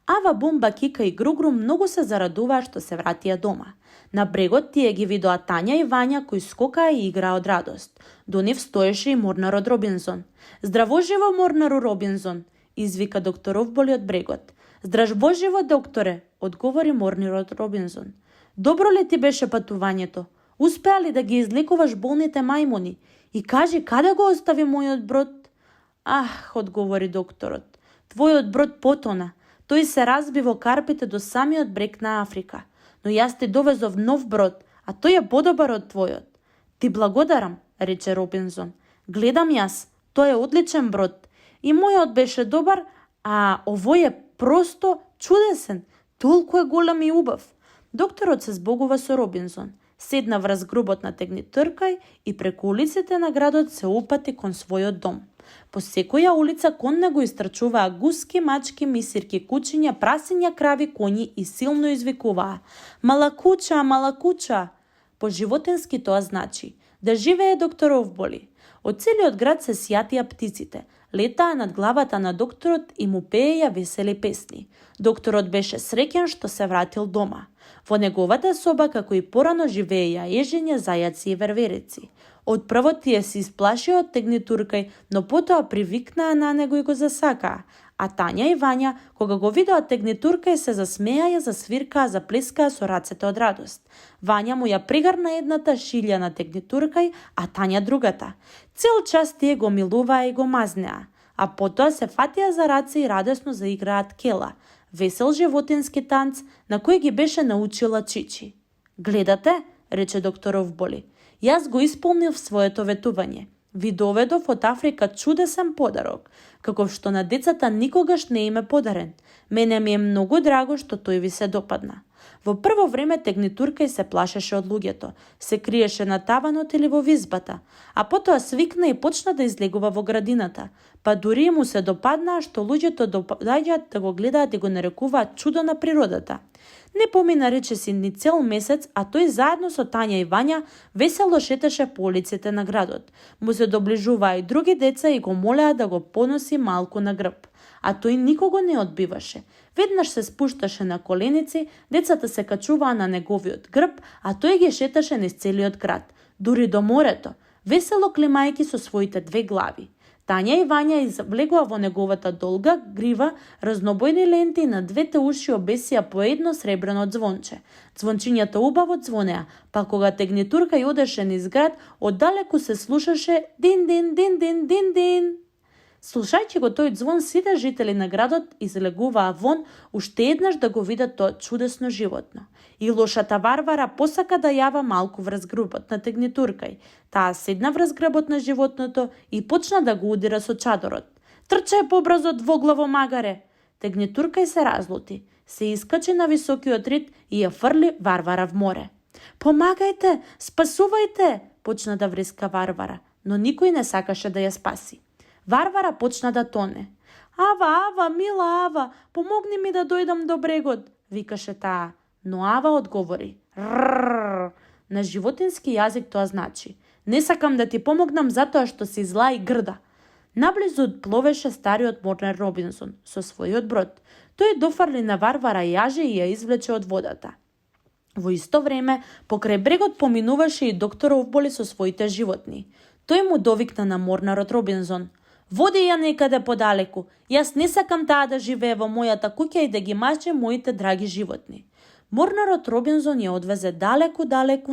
Ава, Бумба, Кика и Гругру многу се зарадуваа што се вратија дома. На брегот тие ги видоа Тања и Вања кои скокаа и играа од радост. До нив стоеше и морнарот Робинзон. Здраво живо, морнару Робинзон, извика доктор Овболи од брегот. Здраво живо, докторе, одговори морнарот Робинзон. Добро ли ти беше патувањето? Успеа ли да ги излекуваш болните мајмуни? И кажи, каде го остави мојот брод? Ах, одговори докторот, твојот брод потона. Тој се разби во карпите до самиот брег на Африка. Но јас ти довезов нов брод, а тој е подобар од твојот. Ти благодарам, рече Робинзон. Гледам јас, тој е одличен брод. И мојот беше добар, а овој е просто чудесен. Толку е голем и убав. Докторот се збогува со Робинзон, седна врз гробот на Тегнитуркај и преку улиците на градот се упати кон својот дом. По секоја улица кон него истрчуваа гуски, мачки, мисирки, кучиња, прасиња, крави, коњи и силно извикуваа: Малакуча, малакуча! По животински тоа значи: да живее доктор Овболи. Од целиот град се сјатија птиците, летаа над главата на докторот и му пееја весели песни. Докторот беше среќен што се вратил дома. Во неговата соба, како и порано, живееја ежиња, зајаци и верверици. Од прво тие се исплашија од Тегнитуркај, но потоа привикнаа на него и го засакаа. А Тања и Вања, кога го видоа Тегнитуркај, се засмеаја, засвиркаа, заплескаа со рацете од радост. Вања му ја пригарна едната шилја на Тегнитуркај, а Тања другата. Цел час тие го милуваа и го мазнеа, а потоа се фатија за раце и радосно заиграат кела, весел животински танц на кој ги беше научила Чичи. Гледате, рече доктор Овболи, Јас го исполнив своето ветување. Ви доведов од Африка чудесен подарок, каков што на децата никогаш не им е подарен. Мене ми е многу драго што тој ви се допадна. Во прво време Тегнитуркај се плашеше од луѓето, се криеше на таванот или во визбата, а потоа свикна и почна да излегува во градината, па дури му се допаднаа што луѓето доаѓаат да го гледаат и го нарекуваат чудо на природата. Не помина речиси ни цел месец, а тој заедно со Тања и Вања весело шеташе по улиците на градот. Му се доближуваа и други деца и го молеа да го поноси малку на грб. А тој никого не одбиваше. Веднаш се спушташе на коленици, децата се качуваа на неговиот грб, а тој ги шеташе низ целиот град, дури до морето, весело климајки со своите две глави. Тања и Вања извлегоа во неговата долга грива разнобојни ленти и на двете уши обесија по едно сребрено звонче. Звончињата убаво звонеа, па кога Тегнитуркај одеше низ град, оддалеку се слушаше дин-дин, дин-дин, дин-дин. Слушајќи го тој звон, сите жители на градот излегуваа вон уште еднаш да го видат тоа чудесно животно. И лошата Варвара посака да јава малку врз грбот на Тегнитуркај. Таа седна врз грбот на животното и почна да го удира со чадорот. Трчај побрзо, двоглаво магаре! Тегнитуркај се разлути, се искачи на високиот рид и ја фрли Варвара в море. Помагајте, спасувајте! Почна да вриска Варвара, но никој не сакаше да ја спаси. Варвара почна да тоне. Ава, мила Ава, помогни ми да дојдам до брегот, викаше таа. Но Ава одговори. Рррррр. На животински јазик тоа значи: не сакам да ти помогнам затоа што си зла и грда. Наблизу пловеше стариот морнар Робинсон со својот брод. Тој дофарли на Варвара јаже и ја извлече од водата. Во исто време, покрај брегот поминуваше и доктор Овболи со своите животни. Тој му довикна на морнарот Робинсон. Води ја некаде подалеку. Јас не сакам таа да живее во мојата куќа и да ги маче моите драги животни. Морнарот Робинсон ја одвезе далеку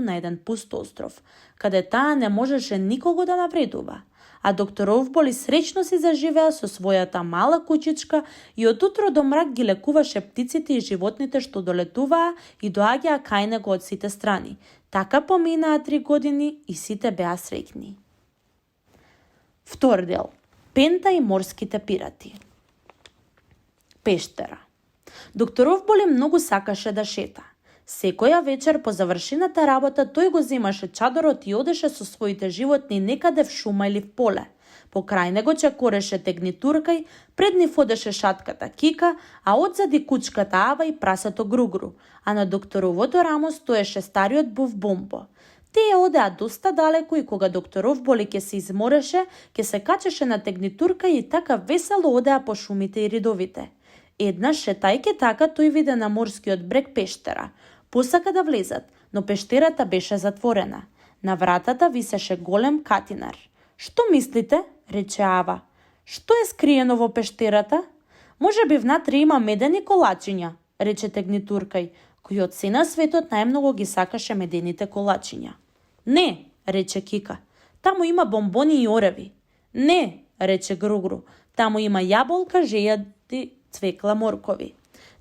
на еден пуст остров, каде таа не можеше никого да навредува. А доктор Овболи среќно си заживеа со својата мала куќичка и од утро до мрак ги лекуваше птиците и животните што долетуваа и доаѓаа кај него од сите страни. Така поминаа 3 години и сите беа среќни. Втор дел. Пента и морските пирати. Пештера. Доктор Овболи многу сакаше да шета. Секоја вечер по завршената работа тој го земаше чадорот и одеше со своите животни некаде в шума или в поле. Покрај него чекореше Тегнитуркај, пред нив одеше шатката Кика, а одзади кучката Ава и прасето Гругру, а на докторовото рамо стоеше стариот був Бомбо. Тие одеа доста далеку и кога доктор Овболи ќе се измореше, ќе се качеше на Тегнитуркај и така весело одеа по шумите и ридовите. Еднаш шетајќи така тој виде на морскиот брег пештера. Посака да влезат, но пештерата беше затворена. На вратата висеше голем катинар. Што мислите? Рече Ава. Што е скриено во пештерата? Може би внатре има медени колачиња, рече Тегнитуркај, кој од се на светот најмногу ги сакаше медените колачиња. Не, рече Кика, таму има бомбони и ореви. Не, рече Гругру, таму има јаболка, жејади, цвекла, моркови.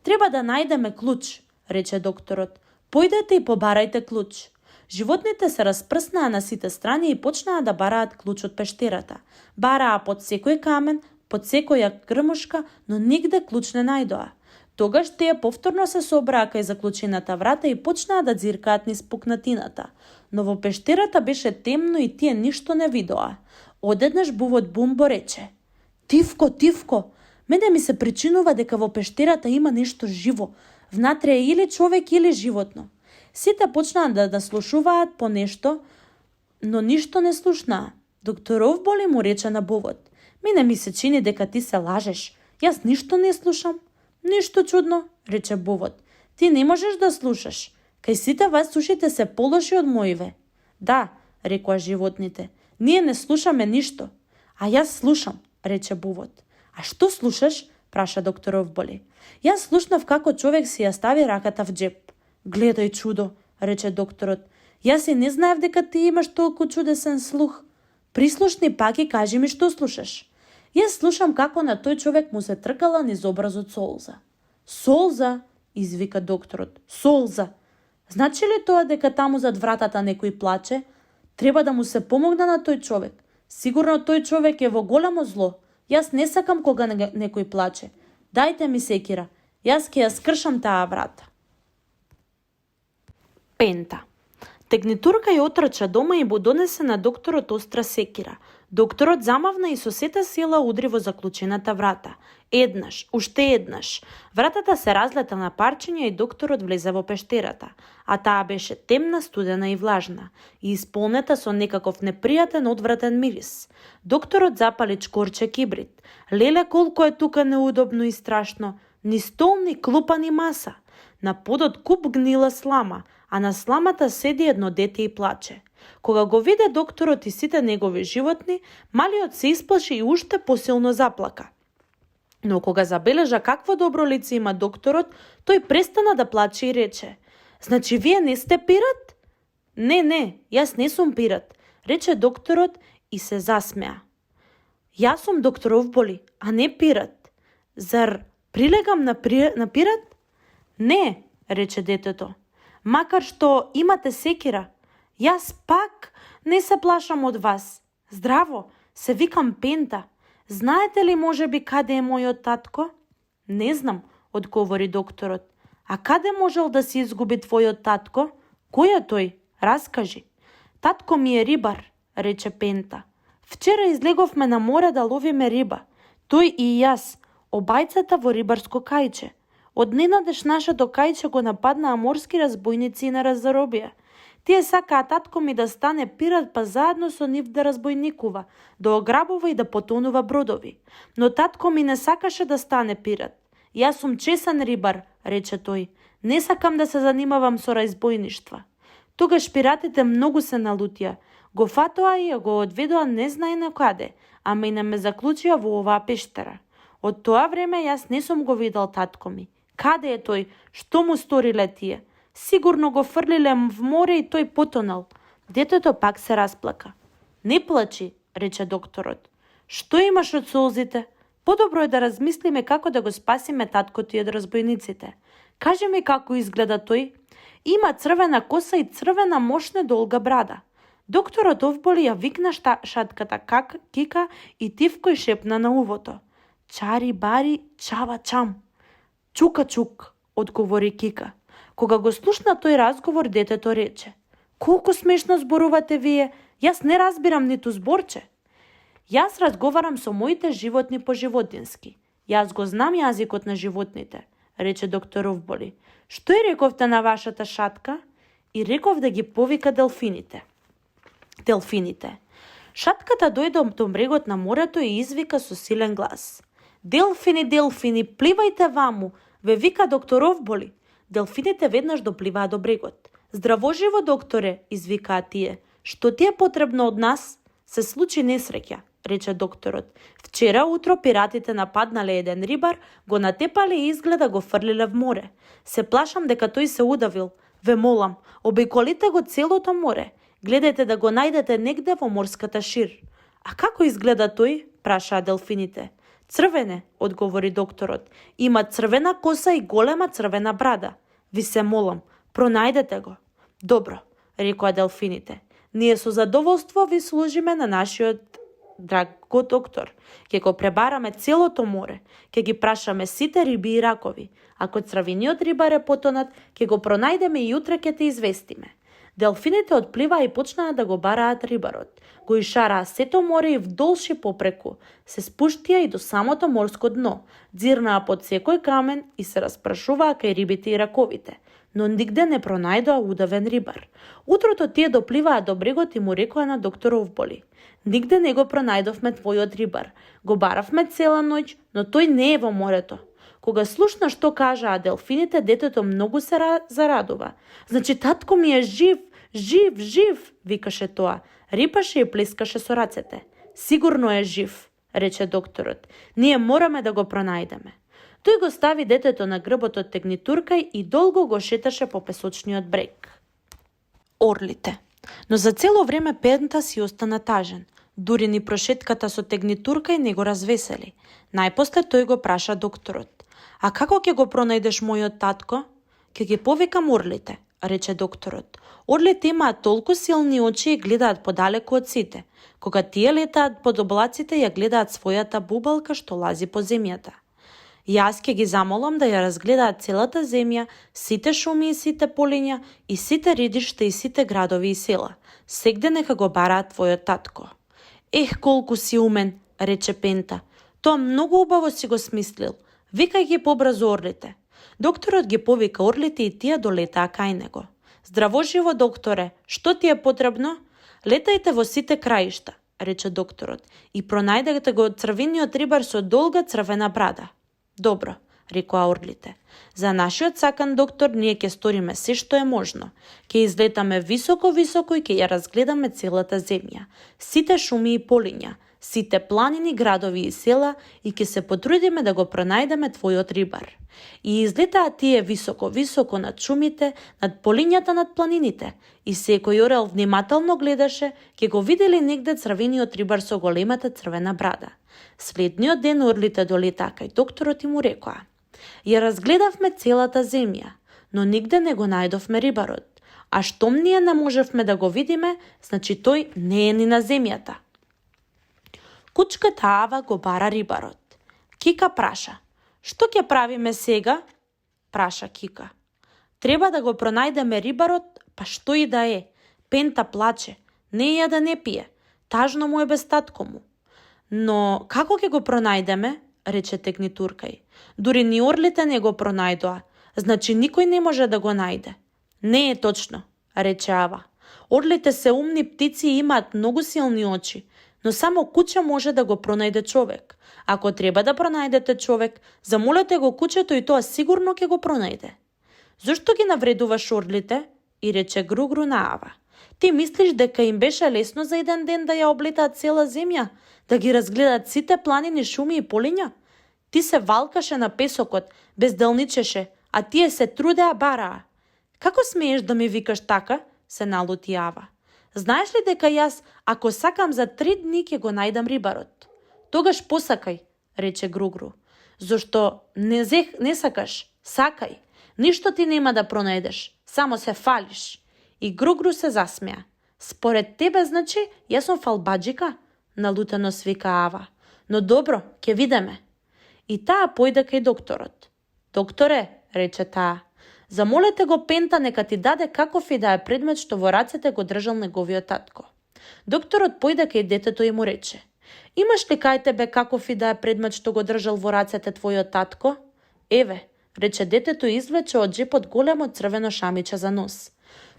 Треба да најдеме клуч, рече докторот. Појдете и побарајте клуч. Животните се распрснаа на сите страни и почнаа да бараат клуч од пештерата. Бараа под секој камен, под секоја грмушка, но нигде клуч не најдоа. Тогаш тие повторно се собраа кај заклучената врата и почнаа да ѕиркаат низ пукнатината. Но во пештерата беше темно и тие ништо не видоа. Одеднаш бувот Бумбо рече: Тивко, Тивко, мене ми се причинува дека во пештерата има нешто живо. Внатре е или човек или животно. Сите почнаа да слушуваат по нешто, но ништо не слушнаа. Доктор Овболи му рече на бувот: Мене ми се чини дека ти се лажеш. Јас ништо не слушам. Ништо чудно, рече бувот. Ти не можеш да слушаш. Кај сите вас ушите се полоши од моиве. Да, рекоа животните. Ние не слушаме ништо. А јас слушам, рече бувот. А што слушаш? Праша доктор Овболи. Јас слушнав како човек си ја стави раката в джеп. Гледај чудо, рече докторот. Јас и не знаев дека ти имаш толку чудесен слух. Прислушни пак и кажи ми што слушаш. Јас слушам како на тој човек му се тркала низ образот солза. Солза, извика докторот. Солза. Значи ли тоа дека таму зад вратата некој плаче? Треба да му се помогна на тој човек. Сигурно тој човек е во голямо зло. Јас не сакам кога некој плаче. Дајте ми секира. Јас ќе ја скршам таа врата. Пента. Тегнитурка ја отрча дома и му донесе на докторот остра секира. Докторот замавна и со сета сила удри во заклучената врата. Еднаш, уште еднаш. Вратата се разлета на парчиња и докторот влезе во пештерата, а таа беше темна, студена и влажна, и исполнета со некаков непријатен одвратен мирис. Докторот запали чкорче кибрид. Леле, колку е тука неудобно и страшно. Ни стол, ни клупа, ни маса. На подот куп гнила слама, а на сламата седи едно дете и плаче. Кога го виде докторот и сите негови животни, малиот се исплаши и уште посилно заплака. Но кога забележа какво добро лице има докторот, тој престана да плаче и рече: "Значи вие не сте пират?" Не, јас не сум пират," рече докторот и се засмеа. "Јас сум доктор Овболи, а не пират. Зар прилегам на пират?" "Не," рече детето. "Макар што имате секира, јас пак не се плашам од вас. Здраво, се викам Пента. Знаете ли можеби каде е мојот татко?" "Не знам," одговори докторот. "А каде можел да си изгуби твојот татко? Кој е тој? Раскажи." "Татко ми е рибар," рече Пента. "Вчера излеговме на море да ловиме риба. Тој и јас, обајцата во рибарско кајче. Одненадеж нашето кајче го нападнаа морски разбојници и не раззаробија. Тие сакаа татко ми да стане пират, па заедно со нив да разбојникува, да ограбува и да потонува бродови. Но татко ми не сакаше да стане пират. Јас сум чесен рибар," рече тој. "Не сакам да се занимавам со разбојништва." Тогаш пиратите многу се налутија. Го фатоа и го одведоа не знае на каде, ама и не ме заклучија во оваа пештера. Од тоа време јас не сум го видел татко ми. Каде е тој? Што му сториле тие? Сигурно го фрлиле в море и тој потонал." Детето пак се расплака. "Не плачи," рече докторот. "Што имаш од солзите? Подобро е да размислиме како да го спасиме таткото и од разбојниците. Кажи ми како изгледа тој. Има црвена коса и црвена мошна долга брада." Докторот Овболи ја викна шатката Кика и тивкој шепна на увото: "Чари бари, чава чам." "Чука чук," одговори Кика. Кога го слушна тој разговор, детето рече: "Колку смешно зборувате вие, јас не разбирам ниту зборче." "Јас разговарам со моите животни по животински. Јас го знам јазикот на животните," рече доктор Овболи. "Што и рековте на вашата шатка?" "И реков да ги повика делфините." Шатката дојде до брегот на морето и извика со силен глас: "Делфини, делфини, пливајте ваму, ве вика доктор Овболи." Делфините веднаш допливаа до брегот. "Здраво живо, докторе," извикаа тие. "Што ти е потребно од нас?" "Се случи несреќа," рече докторот. "Вчера утро пиратите нападнале еден рибар, го натепале и изгледа го фрлиле в море. Се плашам дека тој се удавил. Ве молам, обиколите го целото море. Гледајте да го најдете негде во морската шир." "А како изгледа тој?" прашаа делфините. "Црвене," одговори докторот. "Има црвена коса и голема црвена брада. Ви се молам, пронајдете го." "Добро," рекоа делфините. "Ние со задоволство ви служиме на нашиот драг доктор. Ќе го пребараме целото море. Ќе ги прашаме сите риби и ракови. Ако црвениот рибар е потонат, ќе го пронајдеме и утре ќе те известиме." Делфините отпливаа и почнаа да го бараат рибарот. Го ишараа сето море и вдолж и попреку. Се спуштија и до самото морско дно. Дзирнаа под секој камен и се распрашуваа кај рибите и раковите. Но нигде не пронајдоа удавен рибар. Утрото тие допливаа до брегот и му рекоа на доктор Овболи: "Нигде не го пронајдовме твојот рибар. Го баравме цела ноќ, но тој не е во морето." Кога слушна што кажаа делфините, детето многу се зарадува. "Значи татко ми е жив, жив, жив," викаше тоа. Рипаше и плескаше со рацете. "Сигурно е жив," рече докторот. "Ние мораме да го пронајдеме." Тој го стави детето на грбот од тегнитуркај и долго го шеташе по песочниот брег. Орлите. Но за цело време Пента си остана тажен. Дури ни прошетката со тегнитуркај не го развесели. Најпосле тој го праша докторот: "А како ќе го пронајдеш мојот татко?" "Ќе ги повикам орлите," рече докторот. Орлите имаат толку силни очи и гледаат подалеку од сите. Кога тие летаат под облаците, ја гледаат својата бубалка што лази по земјата. Јас ќе ги замолам да ја разгледаат целата земја, сите шуми и сите полиња, и сите ридишта и сите градови и села. Сегде нека го бараат твојот татко. Ех, колку си умен, рече Пента. Тоа многу убаво си го смислил. Викај ги побрзо орлите. Докторот ги повика орлите и тие долетаа кај него. Здраво живо, докторе, што ти е потребно? Летајте во сите краишта, рече докторот, и пронајдете го црвениот рибар со долга црвена брада. Добро, рекоа орлите. За нашиот сакан доктор ние ќе сториме се што е можно. Ќе излетаме високо-високо и ќе ја разгледаме целата земја, сите шуми и полиња, сите планини, градови и села и ќе се потрудиме да го пронајдеме твојот рибар. И излетаа тие високо-високо над шумите, над полињата, над планините, и секој орел внимателно гледаше, ќе го видели негде црвениот рибар со големата црвена брада. Следниот ден орлите долетаа кај докторот и му рекоа: ја разгледавме целата земја, но нигде не го најдовме рибарот, а штом ние не можевме да го видиме, значи тој не е ни на земјата. Кучката Ава го бара рибарот. Кика праша: што ќе правиме сега? Праша Кика. Треба да го пронајдеме рибарот, па што и да е. Пента плаче, не ја да не пие, тажно му е без татко му. Но како ќе го пронајдеме? Рече Текни Туркај. Дури ни орлите не го пронајдоа, значи никој не може да го најде. Не е точно, рече Ава. Орлите се умни птици и имаат многу силни очи, но само куче може да го пронајде човек. Ако треба да пронајдете човек, замолете го кучето и тоа сигурно ќе го пронајде. Зошто ги навредуваш орлите? И рече Гругру на Ава. Ти мислиш дека им беше лесно за еден ден да ја облетаат цела земја, да ги разгледаат сите планини, шуми и полиња? Ти се валкаше на песокот, безделничеше, а тие се трудеа бараа. Како смееш да ми викаш така? Се налути Ава. Знаеш ли дека јас, ако сакам за 3 дни ќе го најдам рибарот? Тогаш посакај, рече Гругру. Зошто не сакаш? Сакај. Ништо ти нема да пронајдеш, само се фалиш. И Гругру се засмеа. Според тебе, значи, јас сум фалбаджика? Налутено свика Ава. Но добро, ќе видиме. И таа појде кај докторот. Докторе, рече таа, замолете го Пента нека ти даде каков и да е предмет што во рацете го држал неговиот татко. Докторот појде кај детето и му рече: имаш ли кај тебе каков и да е предмет што го држал во рацете твојот татко? Еве, рече детето и извлече од джепот големо црвено шамиче за нос.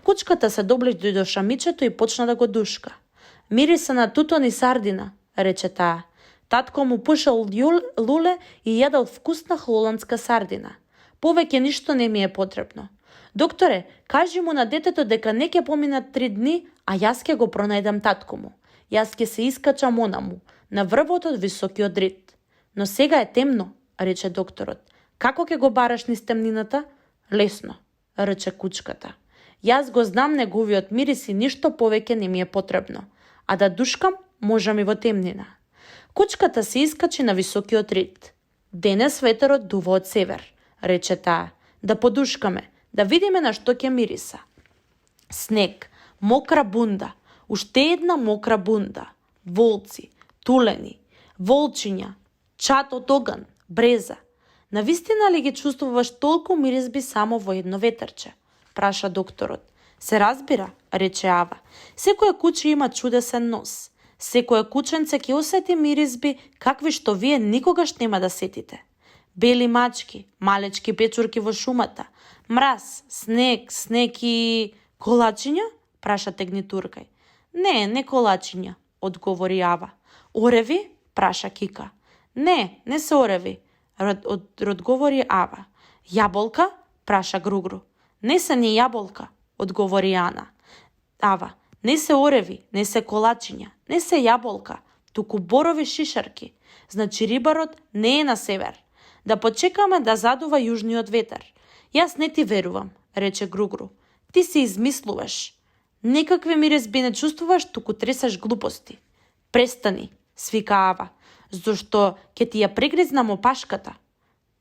Кучката се доближи до шамичето и почна да го душка. Мириса на тутон и сардина, рече таа. Татко му пушал луле и јадал вкусна холандска сардина. Повеќе ништо не ми е потребно. Докторе, кажи му на детето дека не ќе поминат 3 дни, а јас ќе го пронајдам татко му. Јас ќе се искачам онаму, на врвот од високиот рид. Но сега е темно, рече докторот. Како ќе го бараш низ темнината? Лесно, рече кучката. Јас го знам неговиот мирис и ништо повеќе не ми е потребно. А да душкам, можам и во темнина. Кучката се искачи на високиот рид. Денес ветерот дува од север, рече таа. Да подушкаме, да видиме на што ќе мириса. Снег, мокра бунда, уште една мокра бунда, волци, тулени, волчиња, чат од оган, бреза. Навистина ли ги чувствуваш толку миризби само во едно ветерче? Праша докторот. Се разбира, рече Ава. Секое куче има чудесен нос. Секое кученце ќе осети миризби какви што вие никогаш нема да сетите. Бели мачки, малечки печурки во шумата, мраз, снег и... Колачиња? Праша Тегни Туркај. Не колачиња, одговори Ава. Ореви? Праша Кика. Не се ореви, одговори Ава. Јаболка? Праша Гругру. Не се ни јаболка, одговори Ава. Не се ореви, не се колачиња, не се јаболка, туку борови шишарки. Значи рибарот не е на север. Да почекаме да задува јужниот ветер. Јас не ти верувам, рече Гругру. Ти се измислуваш. Никакви миризби не чувствуваш, туку тресаш глупости. Престани, свика Ава, зашто ќе ти ја прегризнам опашката.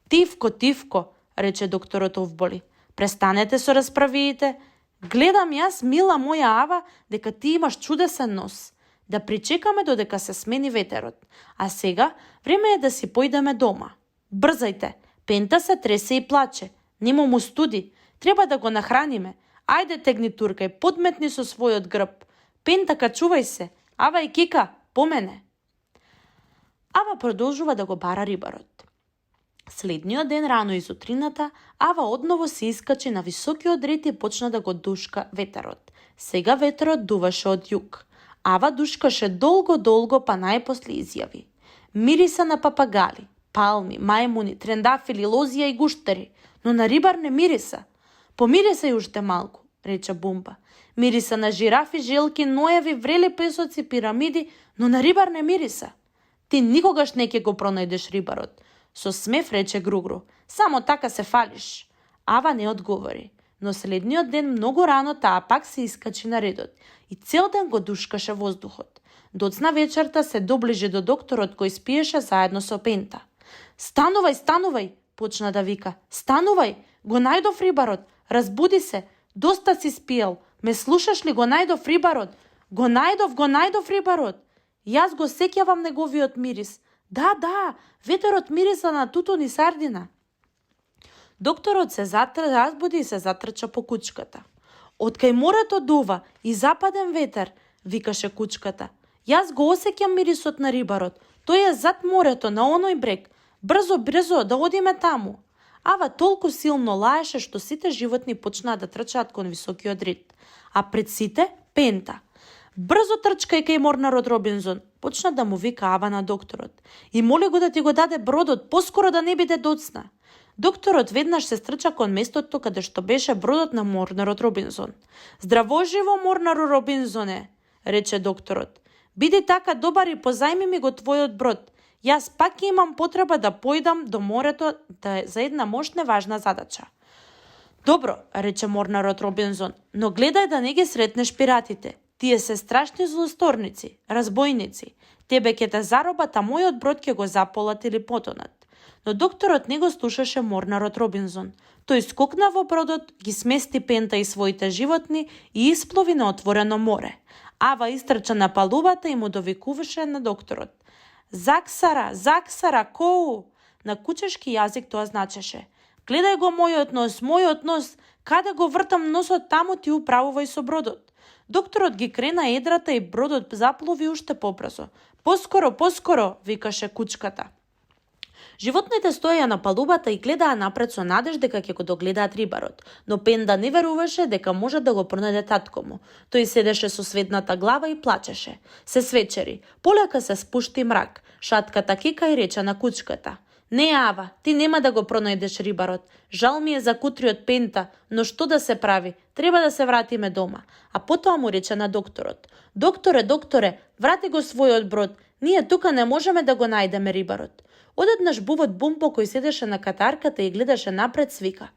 Тивко, рече докторот Овболи. Престанете со расправиите. Гледам јас, мила моја Ава, дека ти имаш чудесен нос. Да причекаме додека се смени ветерот. А сега, време е да си појдеме дома. Брзајте, Пента се тресе и плаче. Нема му студи. Треба да го нахраниме. Ајде, тегни турка и подметни со својот грб. Пента, качувај се. Ава и Кика, по мене. Ава продолжува да го бара рибарот. Следниот ден рано из утрината, Ава одново се искачи на високиот ред и почна да го душка ветерот. Сега ветерот дуваше од југ. Ава душкаше долго, па најпосле изјави: мириса на папагали, палми, мајмуни, трендафили, лозија и гуштери, но на рибар не мириса. Помириса уште малку, рече Бумба. Мириса на жирафи, желки, ноеви, врели песоци, пирамиди, но на рибар не мириса. Ти никогаш не ќе го пронајдеш рибарот. Со смев рече Гругру: само така се фалиш. Ава не одговори, но следниот ден многу рано таа пак се искачи на редот и цел ден го душкаше воздухот. Доцна вечерта се доближи до докторот кој спиеше заедно со Пента. Станувај, станувај, почна да вика. Станувај, го најдов рибарот, разбуди се, доста си спиел, ме слушаш ли, го најдов рибарот, го најдов рибарот. Јас го сеќавам неговиот мирис. Да, ветерот мириса на тутун и сардина. Докторот се разбуди и се затрча по кучката. Откај морето дува и западен ветер, викаше кучката. Јас го осеќам мирисот на рибарот. Тој е зад морето, на оној брег. Брзо, да одиме таму. Ава толку силно лаеше што сите животни почнаа да трчаат кон високиот рид. А пред сите Пента. Брзо трчкај кај Морнарот Робинзон, почна да му вика Ава на докторот. И моли го да ти го даде бродот, поскоро да не биде доцна. Докторот веднаш се стрча кон местото каде што беше бродот на Морнарот Робинзон. Здраво живо, Морнаро Робинзоне, рече докторот. Биди така добар и позајми ми го твојот брод. Јас пак имам потреба да појдам до морето за една мощна важна задача. Добро, рече Морнарот Робинзон, но гледај да не ги сретнеш пиратите. Тие се страшни злосторници, разбойници. Тебе ќе те заробат, а мојот брод ќе го заполат или потонат. Но докторот не го слушаше Морнарот Робинзон. Тој скокна во бродот, ги смести Пента и своите животни и исплови на отворено море. Ава истрча на палубата и му довикуваше на докторот. Заксара, коу! На кучешки јазик тоа значеше: гледај го мојот нос, каде го вртам носот, таму ти управувај со бродот. Докторот ги крена едрата и бродот заплови уште побрзо. Поскоро, викаше кучката. Животните стоеја на палубата и гледаа напред со надеж дека ќе го догледаат рибарот, но Пенда не веруваше дека може да го пронајде татко му. Тој седеше со сведната глава и плачеше. Се свечери, полека се спушти мрак. Шатката Кика и рече на кучката: не, Ава, ти нема да го пронајдеш рибарот. Жал ми е за кутриот Пента, но што да се прави? Треба да се вратиме дома. А потоа му рече на докторот: докторе, врати го својот брод. Ние тука не можеме да го најдеме рибарот. Одеднаш бувот Бумбо, кој седеше на катарката и гледаше напред, свика: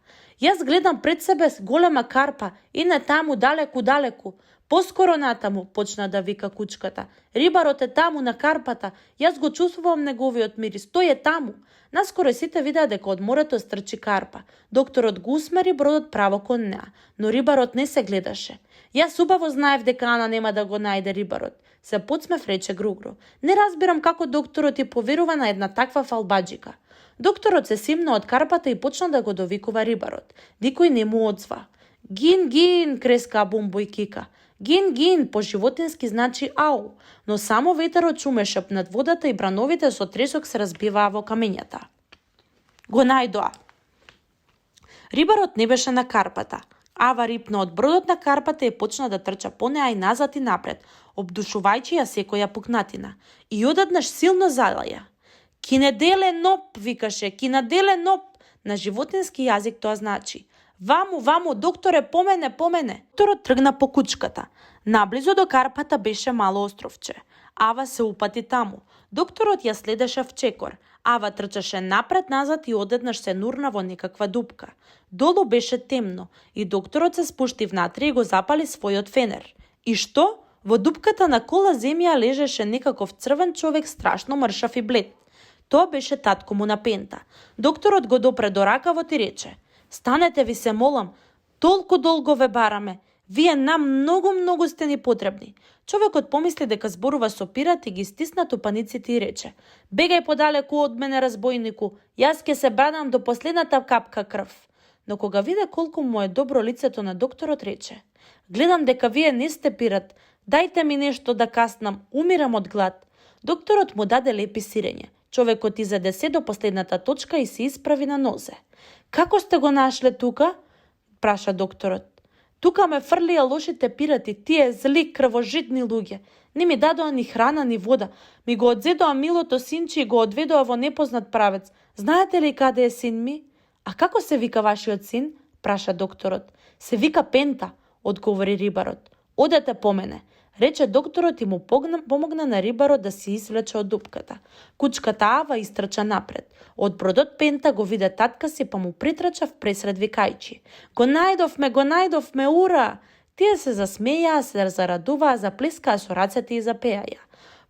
јас гледам пред себе голема карпа, и не таму далеку. Поскоро натаму, почна да вика кучката. Рибарот е таму на карпата, јас го чувствувам неговиот мирис, тој е таму. Наскоро сите видеа дека од морето стрчи карпа. Докторот го усмери бродот право кон неа, но рибарот не се гледаше. Јас убаво знаев дека Ана нема да го најде рибарот. Се подсмев, рече Гругру. Не разбирам како докторот и поверува на една таква фалбаджика. Докторот се симна од карпата и почна да го довикува рибарот. Никој не му одзва. Гин, креска Бумбо и Кика. Гин, по животински значи ау, но само ветерот шумеше над водата и брановите со тресок се разбиваа во камењата. Го најдоа. Рибарот не беше на карпата. Ава рипна од бродот на карпата и почна да трча по неа и назад и напред, обдушувајќи ја секоја пукнатина. И одеднаш силно залаја. Кинеделе ноп, викаше, кинеделе ноп. На животински јазик тоа значи: ваму, докторе, по мене. Докторот тргна по кучката. Наблизо до карпата беше мало островче. Ава се упати таму. Докторот ја следеше вчекор. Ава трчаше напред-назад и одеднаш се нурна во некаква дупка. Долу беше темно и докторот се спушти внатре и го запали својот фенер. И што? Во дупката на кола земја лежеше некаков црвен човек, страшно мршав и блед. Тоа беше татко му на Пента. Докторот го допре до ракавот и рече: станете, ви се молам, толку долго ве бараме. Вие нам многу сте ни потребни. Човекот помисли дека зборува со пират и ги стисна тупаниците и рече: "Бегај подалеку од мене, разбойнику, јас ќе се бранам до последната капка крв." Но кога виде колку му е добро лицето на докторот, рече: "Гледам дека вие не сте пират, дајте ми нешто да каснам, умирам од глад." Докторот му даде лепи сирење. Човекот изеде се до последната точка и се исправи на нозе. "Како сте го нашле тука?" праша докторот. "Тука ме фрлија лошите пирати, тие зли, крвожитни луѓе. Не ми дадоа ни храна, ни вода. Ми го одзедоа милото синче и го одведоа во непознат правец. Знаете ли каде е син ми?" "А како се вика вашиот син?" праша докторот. "Се вика Пента," одговори рибарот. "Одете по мене," рече докторот и му помогна на рибарот да се извлече од дупката. Кучката Ава истрча напред. Од бродот Пента го виде татка си, па му притрча впресред викајчи: го најдовме, ура!" Тие се засмеја, се зарадуваа, заплескаа со рацете и запеаја: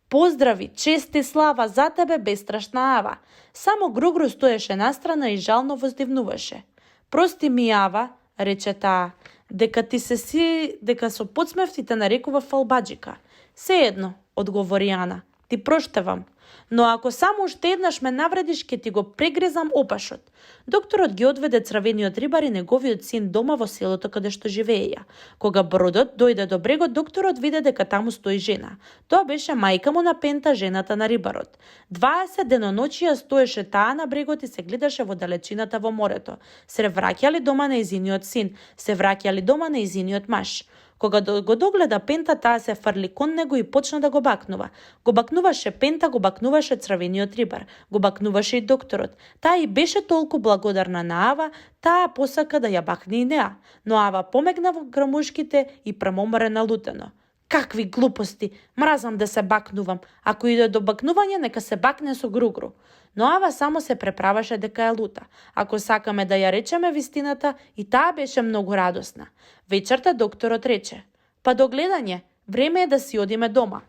"Поздрави, чест и слава за тебе, бестрашна Ава." Само Гругру стоеше настрана и жално воздивнуваше. "Прости ми, Ава," рече таа, дека со подсмев ти те нарекував фалбаџика." "Сеедно," одговори Ана, "ти проштевам. Но ако само уште еднаш ме навредиш, ќе ти го прегрезам опашот." Докторот ги одведе црвениот рибар и неговиот син дома во селото каде што живееја. Кога бродот дојде до брегот, докторот виде дека таму стои жена. Тоа беше мајка му на Пента, жената на рибарот. 20 деноноќија стоеше таа на брегот и се гледаше во далечината во морето. Се враќали дома нејзиниот син, се враќали дома нејзиниот маж. Кога го догледа Пента, таа се фрли кон него и почна да го бакнува. Го бакнуваше Пента, го бакнуваше црвениот рибар, го бакнуваше и докторот. Таа и беше толку благодарна на Ава, таа посака да ја бакне и неа. Но Ава помегна во грамушките и премомре налутено: "Какви глупости, мразам да се бакнувам. Ако иде до бакнување, нека се бакне со Гругру." Но Ава само се преправаше дека ја лута. Ако сакаме да ја речеме вистината, и таа беше многу радосна. Вечерта докторот рече: "Па до гледање, време е да си одиме дома."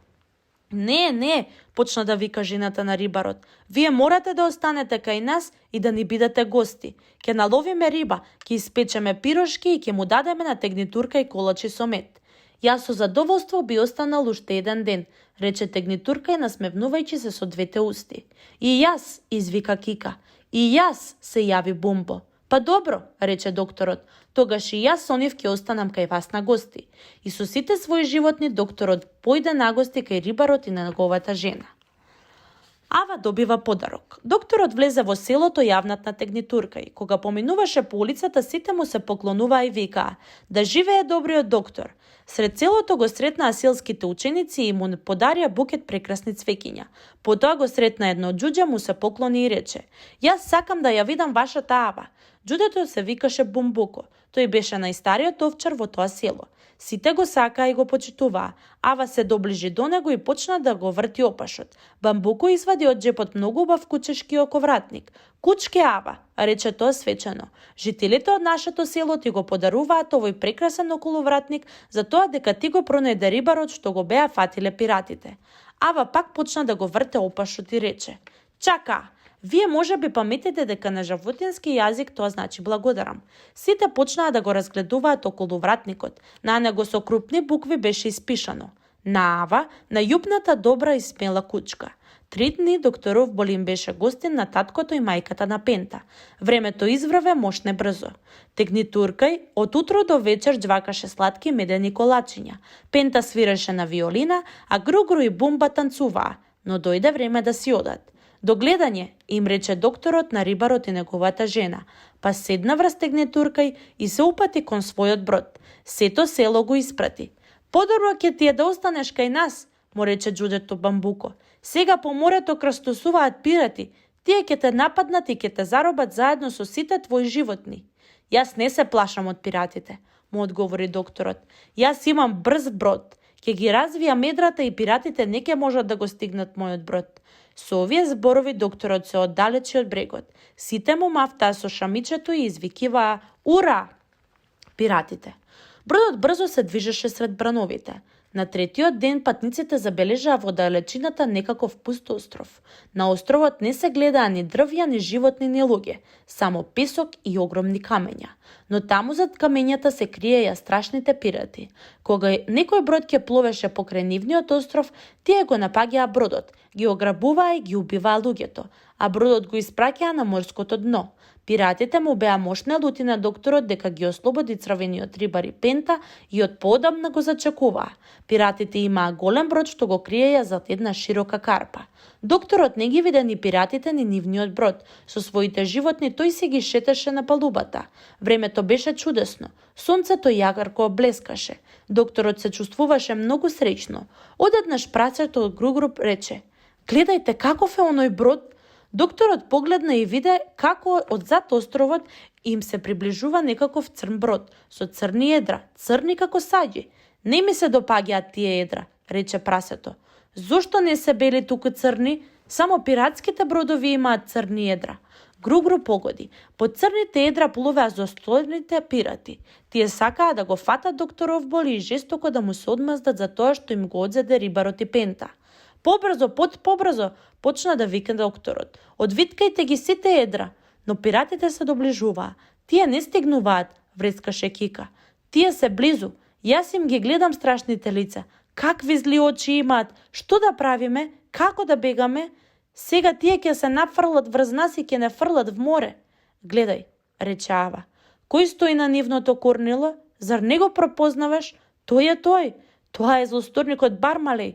Не, почна да вика жената на рибарот. "Вие морате да останете кај нас и да ни бидете гости. Ќе наловиме риба, ќе испечеме пирошки и ќе му дадеме на тегнитурка и колачи со мед." "Јас со задоволство би останал уште еден ден," рече тегнитурка и насмевнувајќи се со двете усти. "И јас," извика Кика. "И јас," се јави Бумбо. "Па добро," рече докторот, "тогаш и јас со нив ќе останам кај вас на гости." И со сите своји животни докторот појде на гости кај рибарот и на неговата жена. Ава добива подарок. Докторот влезе во селото јавнат на тегнитурка и кога поминуваше по улицата, сите му се поклонуваа и викаа: "Да живее добриот доктор." Сред селото го сретнаа селските ученици и му подарија букет прекрасни цвеќиња. Потоа го сретна едно џуџе, му се поклони и рече: "Јас сакам да ја видам вашата Ава." Џудето се викаше Бумбуко. Тој беше најстариот овчар во тоа село. Сите го сакаа и го почитуваа. Ава се доближи до него и почна да го врти опашот. Бамбуко извади од џепот многу убав кучешки оковратник. "Кучке Ава," рече тоа свечено. "Жителите од нашето село ти го подаруваат овој прекрасен околовратник за тоа дека ти го пронајде рибарот што го беа фатиле пиратите." Ава пак почна да го врте опашот и рече: "Чака! Вие може би паметите дека на животински јазик тоа значи благодарам." Сите почнаа да го разгледуваат околу вратникот. На него со крупни букви беше испишано: "На Ава, најубната, добра и смела кучка." 3 дни доктор Овболи им беше гостин на таткото и мајката на Пента. Времето изврве мошне брзо. Тегнитуркај од утро до вечер џвакаше сладки медени колачиња. Пента свиреше на виолина, а Гругру и Бумба танцуваа, но дојде време да си одат. "До гледање," им рече докторот на рибарот и неговата жена, па седна врз тегнитуркај и се упати кон својот брод. Сето село го испрати. "Подобро ќе ти е да останеш кај нас," му рече џуџето Бамбуко. "Сега по морето крстосуваат пирати. Тие ќе те нападнат и ќе те заробат заедно со сите твои животни." "Јас не се плашам од пиратите," му одговори докторот. "Јас имам брз брод. Ќе ги развија медрата и пиратите не ќе можат да го стигнат мојот брод." Со овие зборови докторот се оддалечи од брегот. Сите му мафтаа со шамичето и извикиваа: "Ура!" Пиратите. Бродот брзо се движеше сред брановите. На третиот ден патниците забележаа во далечината некаков пуст остров. На островот не се гледаа ни дрвја, ни животни, ни луѓе, само песок и огромни камења. но таму зад камењата се криеја страшните пирати. Кога некој брод ќе пловеше покрај нивниот остров, тие го напаѓаа бродот, ги ограбуваа и ги убиваа луѓето, а бродот го испраќаа на морското дно. Пиратите му беа мошна лути на докторот дека ги ослободи црвениот рибар и Пента и од поодамна го зачекуваа. Пиратите имаа голем брод што го криеја зад една широка карпа. Докторот не ги виде ни пиратите ни нивниот брод. Со своите животни тој се ги шеташе на палубата. Времето беше чудесно. Сонцето јагарко блескаше. Докторот се чувствуваше многу среќно. Одеднаш працето од Гругруп рече: "Гледајте каков е оној брод." Докторот погледна и виде како од зад островот им се приближува некаков црн брод, со црни едра, црни како саѓи. "Не ми се допаѓаат тие едра," рече прасето. "Зошто не се бели туку црни? Само пиратските бродови имаат црни едра." Гругру погоди. Под црните едра плувеа зостојните пирати. Тие сакаа да го фатат доктор Овболи и жестоко да му се одмаздат за тоа што им го одзеде рибарот и Пента. "Побрзо, побрзо!" почна да вика докторот. "Одвиткајте ги сите едра!" Но пиратите се доближуваа. "Тие не стигнуваат," врескаше Кика. "Тие се близу. Јас им ги гледам страшните лица. Какви зли очи имаат? Што да правиме? Како да бегаме? Сега тие ќе се нафрлат врз нас и ќе не фрлат в море." "Гледај," рече Ава. "Кој стои на нивното корнило? Зар не го пропознаваш? Тој е тој. Тоа е злосторникот Бармалеј.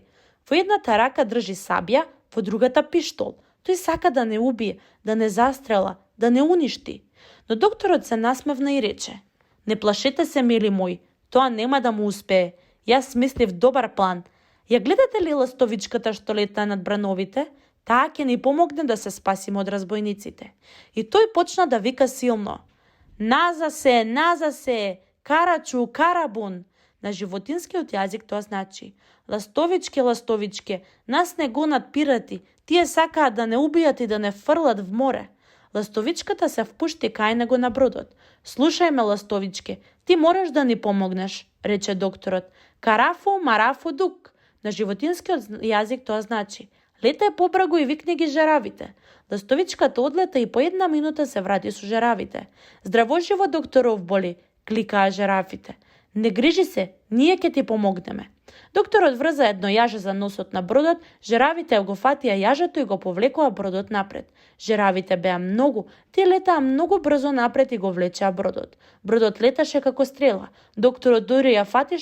Во едната рака држи сабја, во другата пиштол. Тој сака да не убие, да не застрела, да не уништи." Но докторот се насмевна и рече: "Не плашете се, мили мој, тоа нема да му успее. Јас смислив добар план. Ја гледате ли ластовичката што лета над брановите? Таа ќе ни помогне да се спасиме од разбојниците." И тој почна да вика силно: "Наза се, карачу, карабун." На животинскиот јазик тоа значи: "Ластовичке, ластовичке, нас не гонат пирати, тие сакаат да не убијат и да не фрлат в море." Ластовичката се впушти кај него на бродот. "Слушај ме, ластовичке, ти мораш да ни помогнеш," рече докторот. "Карафу, марафу, дук." На животинскиот јазик тоа значи: "Летај побрагу и викни ги жаравите." Ластовичката одлета и по една минута се врати со жаравите. "Здраво живо, доктор Овболи," кликаа жарафите. "Не грижи се, ние ќе ти помогнеме." Докторот врза едно јаже за носот на бродот, жаравите го фатија јажето и го повлекоа бродот напред. Жаравите беа многу, тие летаа многу брзо напред и го влечеа бродот. Бродот леташе како стрела. Докторот дури ја фати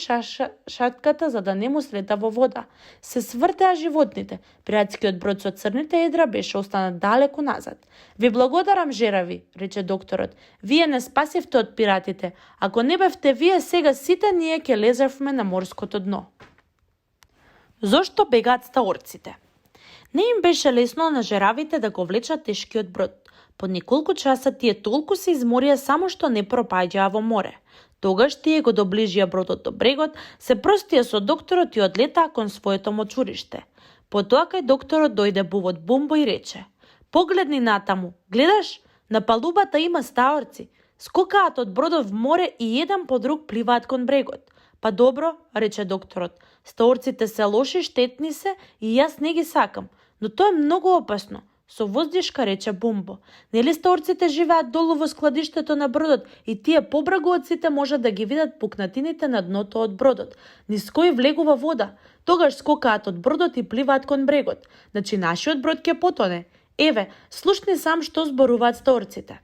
шатката за да не му слета во вода. Се свртеа животните. Пиратскиот брод со црните едра беше останат далеку назад. "Ви благодарам, жерави," рече докторот. "Вие не спасивте од пиратите. Ако не бевте вие, сега сите ние ќе лезевме на морското дно." Зошто бегаат стаорците? Не им беше лесно на жеравите да го влечат тешкиот брод. По неколку часа тие толку се изморија само што не пропаѓаа во море. Тогаш тие го доближија бродот до брегот, се простија со докторот и одлетаа кон своето мочуриште. Потоа кај докторот дојде бувот Бумбо и рече: "Погледни натаму, гледаш? На палубата има стаорци. Скокаат од бродот в море и еден по друг пливаат кон брегот." "Па добро," рече докторот. "Стаорците се лоши, штетни се и јас не ги сакам, но тоа е многу опасно." Со воздишка рече Бумбо: "Нели стаорците живеат долу во складиштето на бродот и тие побрагу од сите можат да ги видат пукнатините на дното од бродот. Низ кој влегува вода, тогаш скокаат од бродот и пливаат кон брегот. Значи нашиот брод ќе потоне. Еве, слушни сам што зборуваат стаорците."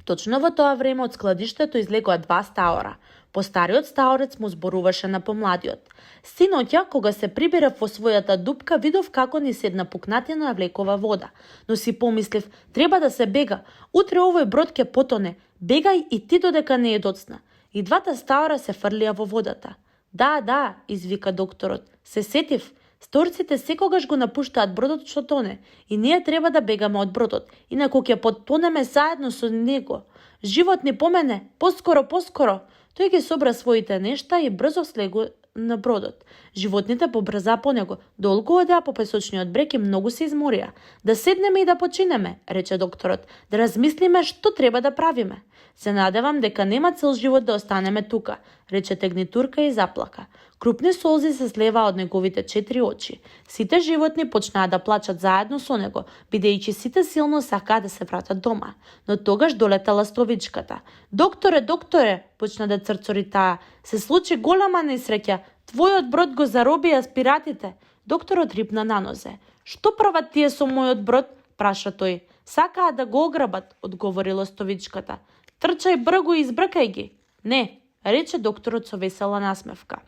Точно во тоа време од складиштето излегоа два стаора. Постариот стаорец му зборуваше на помладиот. "Синоќа, кога се прибирав во својата дупка, видов како ни седна пукнатина ја влекова вода. Но си помислив, треба да се бега. Утре овој брод ќе потоне. Бегај и ти додека не е доцна." И двата стаора се фрлија во водата. Да, извика докторот. "Се сетив. Стаорците секогаш го напуштаат бродот што тоне и ние треба да бегаме од бродот, инаку ќе потонеме заедно со него. Живот ни помене, поскоро." Тој ги собра своите нешта и брзо слегу на бродот. Животните побрзаа по него, долго одеа по песочниот брег и многу се изморија. "Да седнеме и да починеме," рече докторот, "да размислиме што треба да правиме." "Се надевам дека нема цел живот да останеме тука," рече Тегнитурка и заплака. Крупни солзи се слева од неговите 4 очи. Сите животни почнаа да плачат заедно со него, бидејќи сите силно сакаа да се вратат дома. Но тогаш долета ластовичката. Докторе, докторе, почна да црцори таа. Се случи голема несреќа. Твојот брод го заробија пиратите. Докторот рипна на нозе. Што прават тие со мојот брод? Праша тој. Сакаа да го ограбат, одговори ластовичката. Трчај бргу и избркај ги. Не, рече докторот со весела насмевка.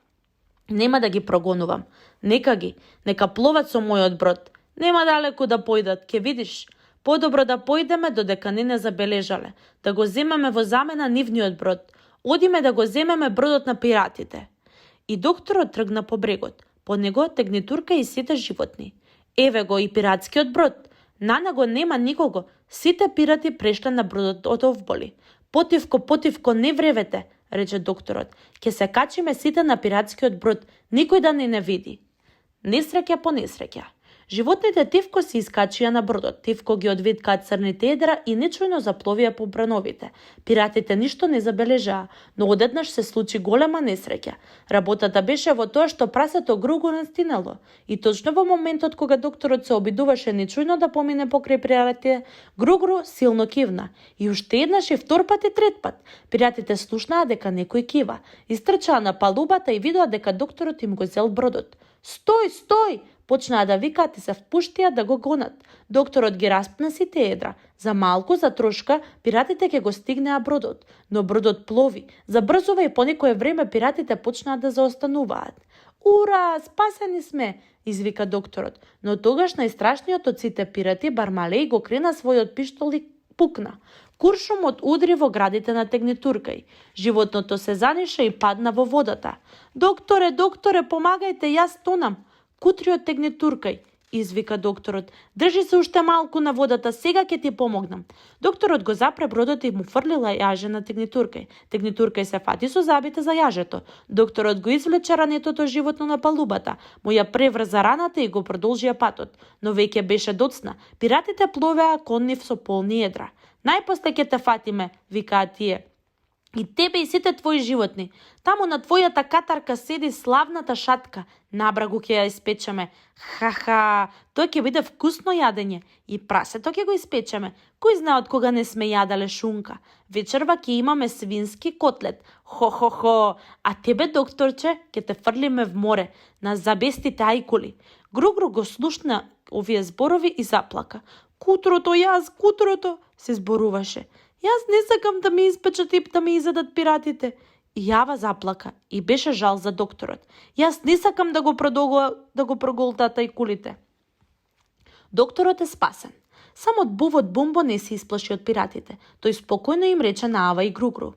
Нема да ги прогонувам. Нека пловат со мојот брод. Нема далеку да појдат, ке видиш. Подобро да појдеме додека не забележале, да го земеме во замена нивниот брод. Одиме да го земеме бродот на пиратите. И докторот тргна по брегот. По него тегнитурка и сите животни. Еве го и пиратскиот брод. На него нема никого. Сите пирати прешле на бродот од Овболи. Потивко, не вревете, рече докторот. Ке се качиме сите на пиратскиот брод, никој да не види. Несреќа по несреќа. Животните тивко се искачија на бродот, тивко ги одвиткаа црните едра и нечујно запловија по брановите. Пиратите ништо не забележаа, но одеднаш се случи голема несреќа. Работата беше во тоа што прасето Гругу настинало. И точно во моментот кога докторот се обидуваше нечујно да помине покрај пиратите, Гругру силно кивна. И уште еднаш и втор пат и трет пат. Пиратите слушнаа дека некој кива. Истрчаа на палубата и видоа дека докторот им го зел бродот. Стој! Почнаа да викаат и се впуштија да го гонат. Докторот ги распна сите едра. За малку, за трошка, пиратите ќе го стигнеа бродот. Но бродот плови. Забрзува и по некое време пиратите почнаа да заостануваат. Ура, спасени сме, извика докторот. Но тогаш најстрашниот од сите пирати, Бармалеј, го крена својот пиштол и пукна. Куршумот удри во градите на тегнитуркај. Животното се заниша и падна во водата. Докторе, помагајте, јас тонам. Кутри од тегнитуркај, извика докторот. Држи се уште малку на водата, сега ќе ти помогнам. Докторот го запре бродот и му фрлила јаже на тегнитуркај. Тегнитуркај се фати со забите за јажето. Докторот го извлече ранетото животно на палубата, му ја преврза раната и го продолжија патот. Но веќе беше доцна. Пиратите пловеа кон нив со полни едра. Најпосле ќе те фатиме, викаа тие. И тебе и сите твои животни. Таму на твојата катарка седи славната шатка. Набрагу ќе ја испечеме. Ха-ха, тоа ќе биде вкусно јадење. И прасето ќе го испечеме. Кој знае од кога не сме јадале шунка. Вечерва ќе имаме свински котлет. Хо-хо-хо. А тебе, докторче, ќе те фрлиме в море, на забестите ајкули. Гругру го слушна овие зборови и заплака. Кутрото, се зборуваше. Јас не сакам да ме испечат и да ме изедат пиратите. И јава заплака и беше жал за докторот. Јас не сакам да го проголтат ајкулите. Докторот е спасен. Само бувот Бумбо не се исплаши од пиратите. Тој спокојно им рече на Ава и Гругру.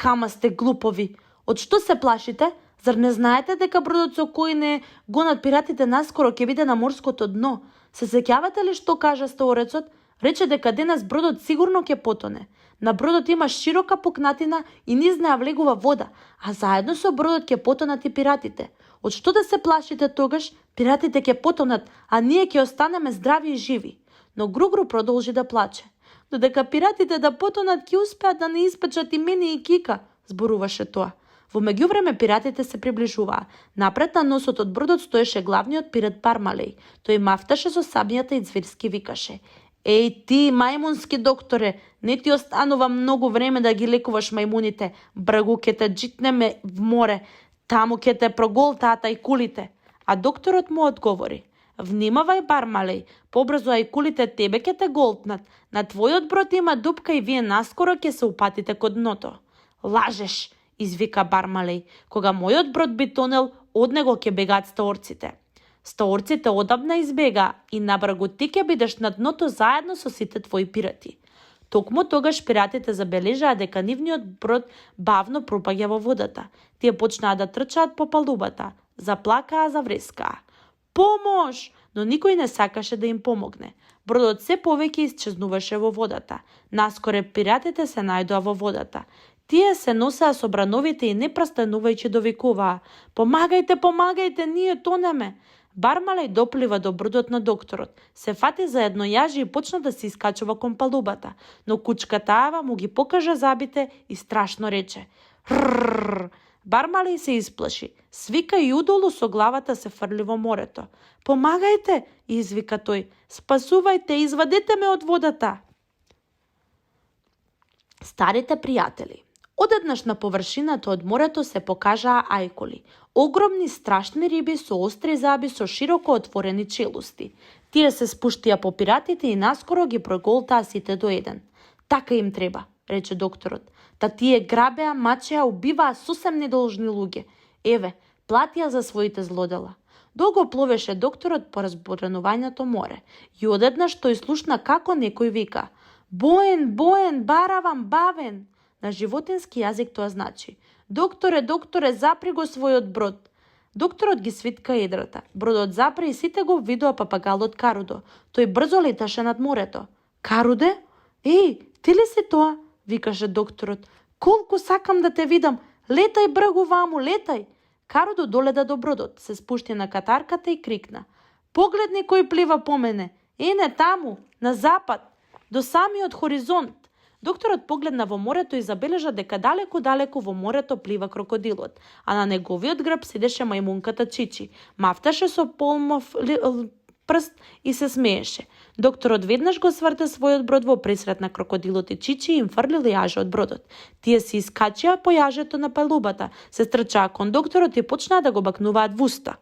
Хама сте глупови. Од што се плашите? Зар не знаете дека бродот со кој не гонат пиратите наскоро ќе биде на морското дно? Се сеќавате ли што кажа старецот? Рече дека денес бродот сигурно ќе потоне. На бродот има широка пукнатина и низ неа влегува вода, а заедно со бродот ќе потонат и пиратите. Од што да се плашите тогаш? Пиратите ќе потонат, а ние ќе останеме здрави и живи. Но Гругру продолжи да плаче. Додека пиратите да потонат, ќе успеат да не испечат и мене и Кика, зборуваше тоа. Во меѓувреме пиратите се приближуваа. Напред на носот од бродот стоеше главниот пират Бармалеј. Тој мафташе со сабњата и зверски викаше: Еј ти, мајмунски докторе, не ти останува многу време да ги лекуваш мајмуните. Бргу ќе те джитнеме в море, таму ќе те проголтаат ајкулите. А докторот му одговори: Внимавај, Бармалеј, побрзо ајкулите тебе ќе те голтнат. На твојот брод има дупка и вие наскоро ќе се упатите код дното. Лажеш, извика Бармалеј. Кога мојот брод би тонел, од него ќе бегаат стаорците. Стаорците одамна избега и набргу ти ќе бидеш на дното заедно со сите твои пирати. Токму тогаш пиратите забележаа дека нивниот брод бавно пропаѓа во водата. Тие почнаа да трчаат по палубата, заплакаа, заврескаа. Помош! Но никој не сакаше да им помогне. Бродот се повеќе исчезнуваше во водата. Наскоре пиратите се најдоа во водата. Тие се носеа со брановите и непрестанувајќи довикуваа: Помагајте, ние тонеме! Бармалеј доплива до бродот на докторот, се фати за едно јаже и почна да се искачува кон палубата, но кучката Ава му ги покажа забите и страшно рече: Рррррр! Бармали се исплаши, свика и удолу со главата се фрли во морето. Помагајте, извика тој, спасувајте, извадете ме од водата. Старите пријатели. Одеднаш на површината од морето се покажаа ајкули, огромни страшни риби со остри заби со широко отворени челусти. Тие се спуштија по пиратите и наскоро ги проголтаа сите до еден. Така им треба, рече докторот. Та тие грабеа, мачеа, убиваа сосем недолжни луѓе. Еве, платија за своите злодела. Долго пловеше докторот по разборенувањето море и одеднаш тој слушна како некој вика: "Боен, боен, баравам, бавен." На животински јазик тоа значи: "Докторе, докторе, запри го својот брод." Докторот ги свитка едрата. Бродот запре и сите го видоа папагалот Карудо. Тој брзо леташе над морето. "Каруде? Еј, ти ли си тоа?" викаше докторот. "Колку сакам да те видам. Летај бргу ваму, летај." Карудо доледа до бродот, се спушти на катарката и крикна: "Погледни кој плива по мене. Ене таму, на запад, до самиот хоризонт." Докторот погледна во морето и забележа дека далеку во морето плива крокодилот, а на неговиот грб седеше мајмунката Чичи, мафташе со полмов прст и се смееше. Докторот веднаш го сврте својот брод во пресрет на крокодилот и Чичи и им фрлиле јаже од бродот. Тие се искачија по јажето на палубата, се стрчаа кон докторот и почнаа да го бакнуваат в уста.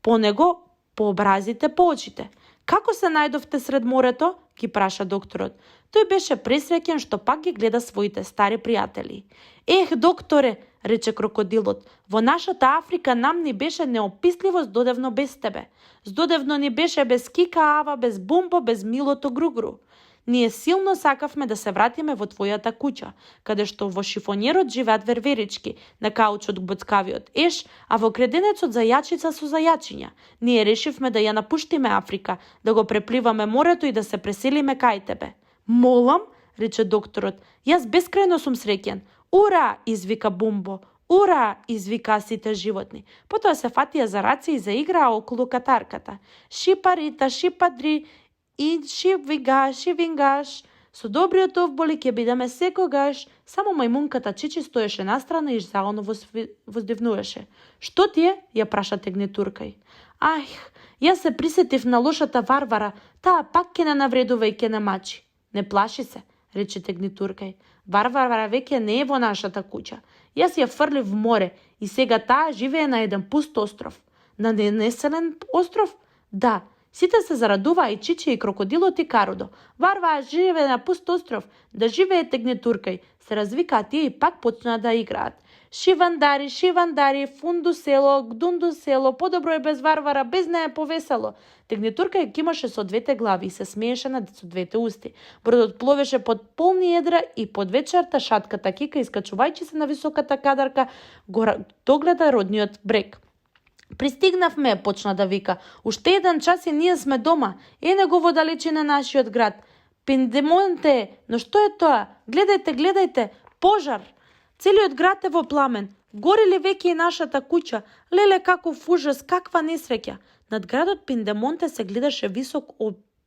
По него, по образите, по очите. "Како се најдовте сред морето?" ги праша докторот. Тој беше пресреќен што пак ги гледа своите стари пријатели. "Ех, докторе," рече крокодилот, "во нашата Африка нам ни беше неописливо здодевно без тебе. Здодевно ни беше без Кика Ава, без Бумбо, без милото Гругру. Ние силно сакавме да се вратиме во твојата куќа, каде што во шифонерот живеат верверички, на каучот боцкавиот еш, а во креденецот зајачица со зајачиња. Ние решивме да ја напуштиме Африка, да го препливаме морето и да се преселиме кај тебе." "Молам," рече докторот, "јас бескрајно сум среќен." "Ура!" извика Бумбо. "Ура!" извикаа сите животни. Потоа се фатија за раце и заиграа околу катарката. "Шипарита, шипадри, и шивингаш, со добриот овболи ќе бидеме секогаш." Само мајмунката Чичи стоеше настрана и заално воздивнуваше. "Што ти е?" ја праша тегнетуркај. "Ај, јас се присетив на лошата Варвара, таа пак ќе не навредува и ќе не мачи." "Не плаши се," рече тегнетуркај. "Варвара веќе не е во нашата куќа. Јас ја фрлив в море и сега таа живее на еден пуст остров." "На ненеселен остров?" "Да." Сите се зарадуваа, и Чичи, и крокодилот, и Карудо. "Варвара живее на пуст остров, да живее тегнетуркај." Се развикаа тие и пак почнаа да играат. "Шивандари, шивандари, фунду село, гдунду село, подобро е без Варвара, без неа е повесело." Тегнетуркај кимаше со двете глави и се смееше со двете усти. Бродот пловеше под полни едра и под вечерта шатката Кика, искачувајќи се на високата кадарка, го догледа родниот брег. "Пристигнавме," почна да вика. "Уште еден час и ние сме дома. Ене го во далечина нашиот град. Пиндемонте, но што е тоа? Гледајте, гледајте, пожар! Целиот град е во пламен. Гори ли веќе и нашата куќа? Леле, каков ужас, каква несреќа!" Над градот Пиндемонте се гледаше висок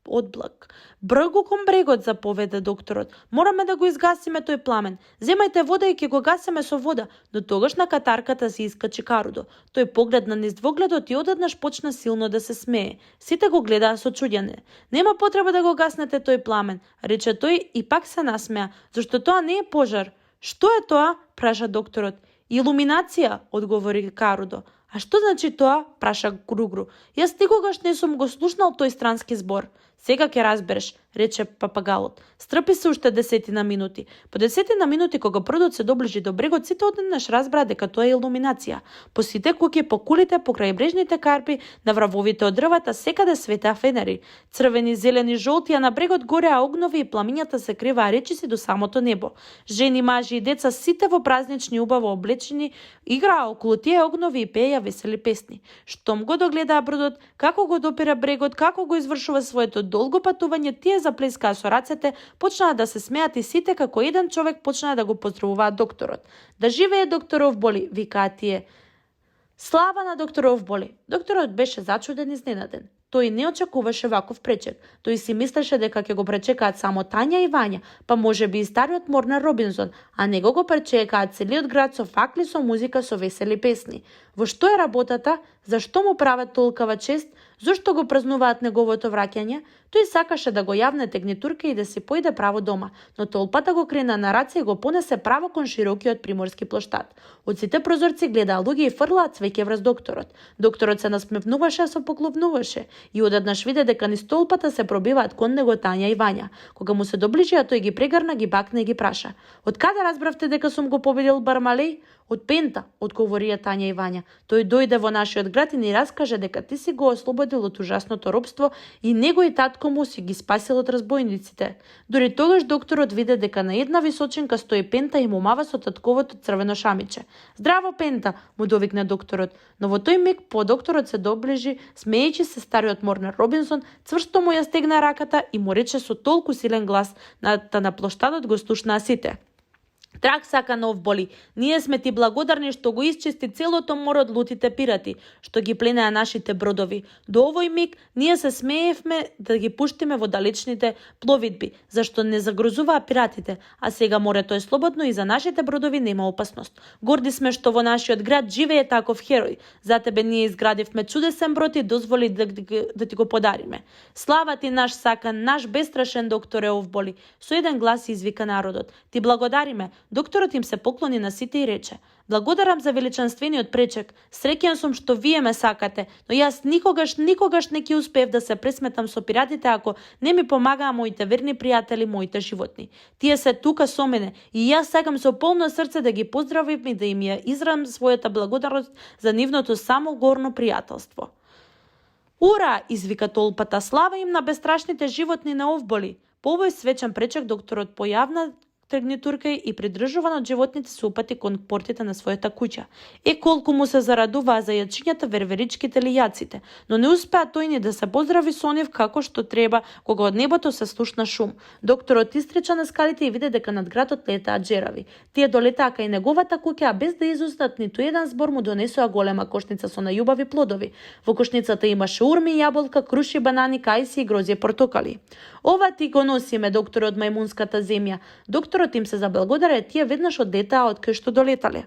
одблак. "Бргу кон брегот," заповеде докторот. "Мораме да го изгасиме тој пламен. Земајте вода и ќе го гасиме со вода." Но тогаш на катарката се искачи Карудо. Тој погледна низ двогледот и одеднаш почна силно да се смее. Сите го гледаа со чуѓење. "Нема потреба да го гаснете тој пламен," рече тој и пак се насмеа, "зашто тоа не е пожар." "Што е тоа?" праша докторот. "Илуминација," одговори Карудо. "А што значи тоа?" праша Гругру. "Јас никогаш не сум го слушнал тој странски збор." "Сега ќе разбереш," рече папагалот. Стрпи се уште 10 минути. По 10 минути, кога бродот се доближи до брегот, сите одеднаш разбраа дека тоа е илуминација. По сите куќи, по кулите, по крајбрежните карпи, на вравовите од дрвата, секаде светеа фенери. Црвени, зелени, жолти, а на брегот гореа огнови и пламињата се криваа речиси до самото небо. Жени, мажи и деца, сите во празнични убаво облечени, играа околу тие огнови и пееја весели песни. Штом го догледаа бродот, како го допира брегот, како го извршува своето долго патување, тие заплескаа со рацете, почнаа да се смеат и сите како еден човек почнаа да го поздравуваат докторот. "Да живее доктор Овболи," викаа тие. "Слава на доктор Овболи." Докторот беше зачуден и изненаден. тој не очекуваше ваков пречек. Тој си мислеше дека ќе го пречекаат само Тања и Вања, па може би и стариот Морнар Робинсон, а него го пречекаат целиот град со факли, со музика, со весели песни. Во што е работата? Зашто му прават толкова чест? Зошто го празнуваат неговото враќање? Тој сакаше да го јавне тегнитурка и да си појде право дома, но толпата го крена на раце и го понесе право кон широкиот приморски плоштад. Од сите прозорци гледаа луѓе и фрлаат цвеќе врз докторот. Докторот се насмевнуваше, се поклопнуваше и одеднаш виде дека низ толпата се пробиваат кон него Тања и Вања. Кога му се доближија, тој ги прегрна, ги бакна и ги праша: "Од каде разбравте дека сум го победил Бармалеј?" "Од Пента", одговорија Тања и Вања. "Тој дојде во нашиот град и ни раскаже дека ти си го ослободил од ужасното робство и него и татко му си ги спасил од разбойниците." Дори тогаш докторот виде дека на една височинка стои Пента и му мава со татковото црвено шамиче. "Здраво, Пента", му довикна докторот, но во тој миг по докторот се доближи, смеејќи се стариот Морнар Робинсон, цврсто му ја стегна раката и му рече со толку силен глас на плоштадот го слушнаа сите: "Трак Сакан Овболи, ние сме ти благодарни што го исчисти целото море од лутите пирати, што ги пленеа нашите бродови. До овој миг ние се смеевме да ги пуштиме во далечните пловидби, зашто не загрозуваа пиратите, а сега морето е слободно и за нашите бродови нема опасност. Горди сме што во нашиот град живее таков херој. За тебе ние изградивме чудесен брод и дозволи да ти го подариме. Слава ти наш Сакан, наш бестрашен докторе Овболи", со еден глас извика народот. "Ти благодариме." Докторот им се поклони на сите и рече: "Благодарам за величанствениот пречек. Среќен сум што вие ме сакате, но јас никогаш не ќе успеев да се пресметам со пиратите ако не ми помагаа моите верни пријатели, моите животни. Тие се тука со мене и јас сакам со полно срце да ги поздравим и да им ја изразам својата благодарност за нивното само горно пријателство." "Ура!" извика толпата. "Слава им на бестрашните животни на Овболи." По овој свечен пречек докторот појавна тегнитурка и придржуван од животните се упати кон портите на својата куќа. Колку му се зарадуваа за јачињата, верверичките, лијаците, но не успеа тој ни да се поздрави со нив како што треба кога од небото се слушна шум. Докторот истреча на скалите и виде дека над градот летаат джерави. Тие долетаа кај неговата куќа, а без да изустат ниту еден збор му донесоа голема кошница со најубави плодови. Во кошницата имаше урми, јаболка, круши, банани, кајси и грозје портокали. "Ова ти го носиме, доктор од мајмунската земја." Докторот им се заблагодаре, тие веднаш одетаа од кај што долетале.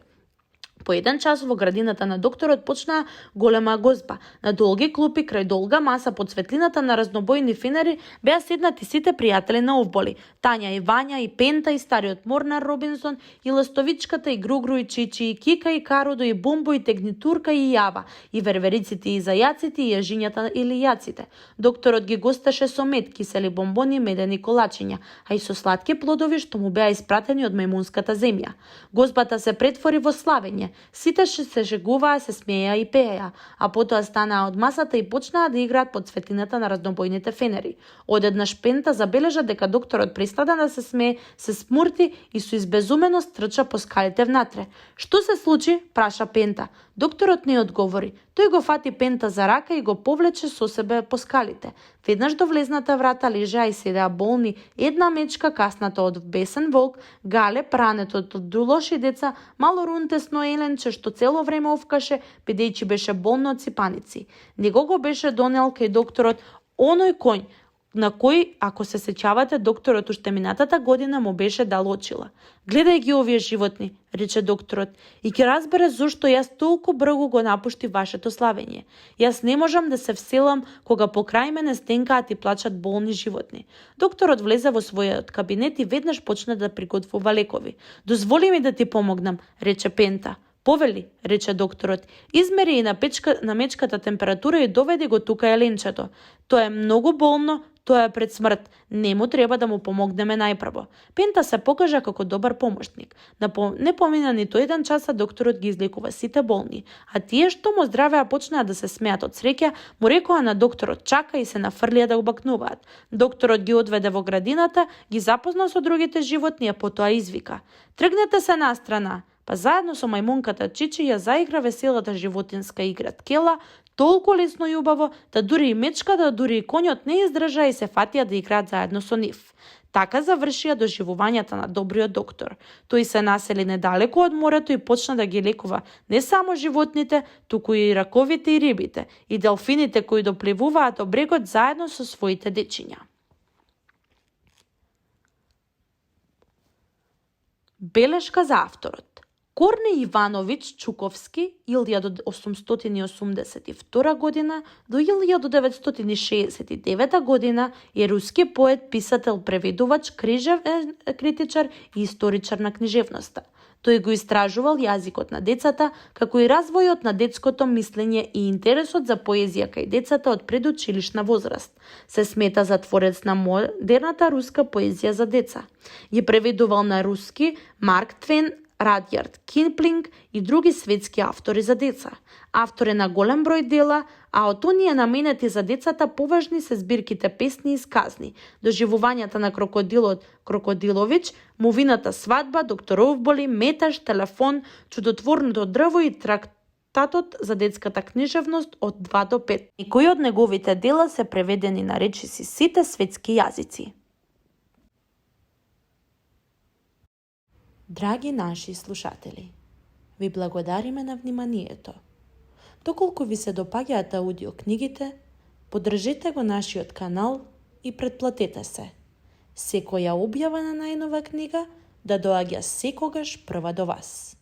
По еден час во градината на докторот почнаа голема гозба. На долги клупи крај долга маса под светлината на разнобојни фенери беа седнати сите пријатели на Овболи: Тања и Вања, и Пента, и стариот Морнар Робинсон, и Ластовичката, и Гругру, и Чичи, и Кика, и Карудо, и Бумбо, и Тегнитурка, и Јава, и вервериците, и зајаците, и јажињата или јаците. Докторот ги гостеше со мед, кисели бомбони, медени колачиња, а и со сладки плодови што му беа испратени од мајмунската земја. Гозбата се претвори во славење. Сите се жегуваа, се смееа и пееа, а потоа станаа од масата и почнаа да играат под светлината на разнобојните фенери. Одеднаш Пента забележа дека докторот пристада да се смее, се смурти и со избезуменост трча по скалите внатре. "Што се случи?" праша Пента. Докторот не одговори. Тој го фати Пента за рака и го повлече со себе по скалите. Веднаш до влезната врата лежаа и седеа болни една мечка касната од бесен волк, Гале прането од лоши деца, мало рунтесно Еленче што цело време овкаше, бидејќи беше болно од сипаници. Него го беше донел кај докторот оној коњ на кој, ако се сеќавате, докторот уште минатата година му беше дал очила. "Гледај ги овие животни," рече докторот, "и ќе разбере зошто јас толку брзо го напушти вашето славење. Јас не можам да се вселам кога покрај мене стенкаат и плачат болни животни." Докторот влезе во својот кабинет и веднаш почна да приготвува лекови. "Дозволи ми да ти помогнам," рече Пента. "Повели," рече докторот. "Измери и на мечката температура и доведи го тука еленчето. Тоа е многу болно, тоа е пред смрт. Нему треба да му помогнеме најпрво." Пента се покажа како добар помошник. Не помина ниту еден час, а докторот ги излекува сите болни. А тие што му здравеа почнаа да се смеат од среќа, му рекоа на докторот чака и се нафрлија да го бакнуваат. Докторот ги одведе во градината, ги запозна со другите животни, а потоа извика: "Тргнете се настрана." па заедно со мајмунката Чичи ја заигра веселата животинска игра ткела, толку лесно и убаво, да дури и мечката, дури и конјот не издржаа и се фатија да играат заедно со нив. Така завршија доживувањата на добриот доктор. Тој се насели недалеку од морето и почна да ги лекува не само животните, туку и раковите и рибите, и делфините кои допливуваат до брегот заедно со своите дечиња. Белешка за авторот. Корнеј Ивановиќ Чуковски, 1882 година до 1969 година, е руски поет, писател, преведувач, крижевен критичар и историчар на книжевноста. Тој го истражувал јазикот на децата, како и развојот на детското мислење и интересот за поезија кај децата од предучилишна возраст. Се смета за творец на модерната руска поезија за деца. Ја преведувал на руски Марк Твен, Радјард Киплинг и други светски автори за деца. Автор е на голем број дела, а од оние наменети за децата поважни се збирките песни и сказни, доживувањата на крокодилот Крокодиловиќ, Мувината свадба, Доктор Овболи, Меташ, Телефон, Чудотворното дрво и трактатот за детската книжевност од 2 до 5. Некои од неговите дела се преведени на речиси сите светски јазици. Драги наши слушатели, ви благодариме на вниманието. Доколку ви се допаѓаат аудиокнигите, поддржете го нашиот канал и претплатете се. Секоја објава на најнова книга да доаѓа секогаш прва до вас.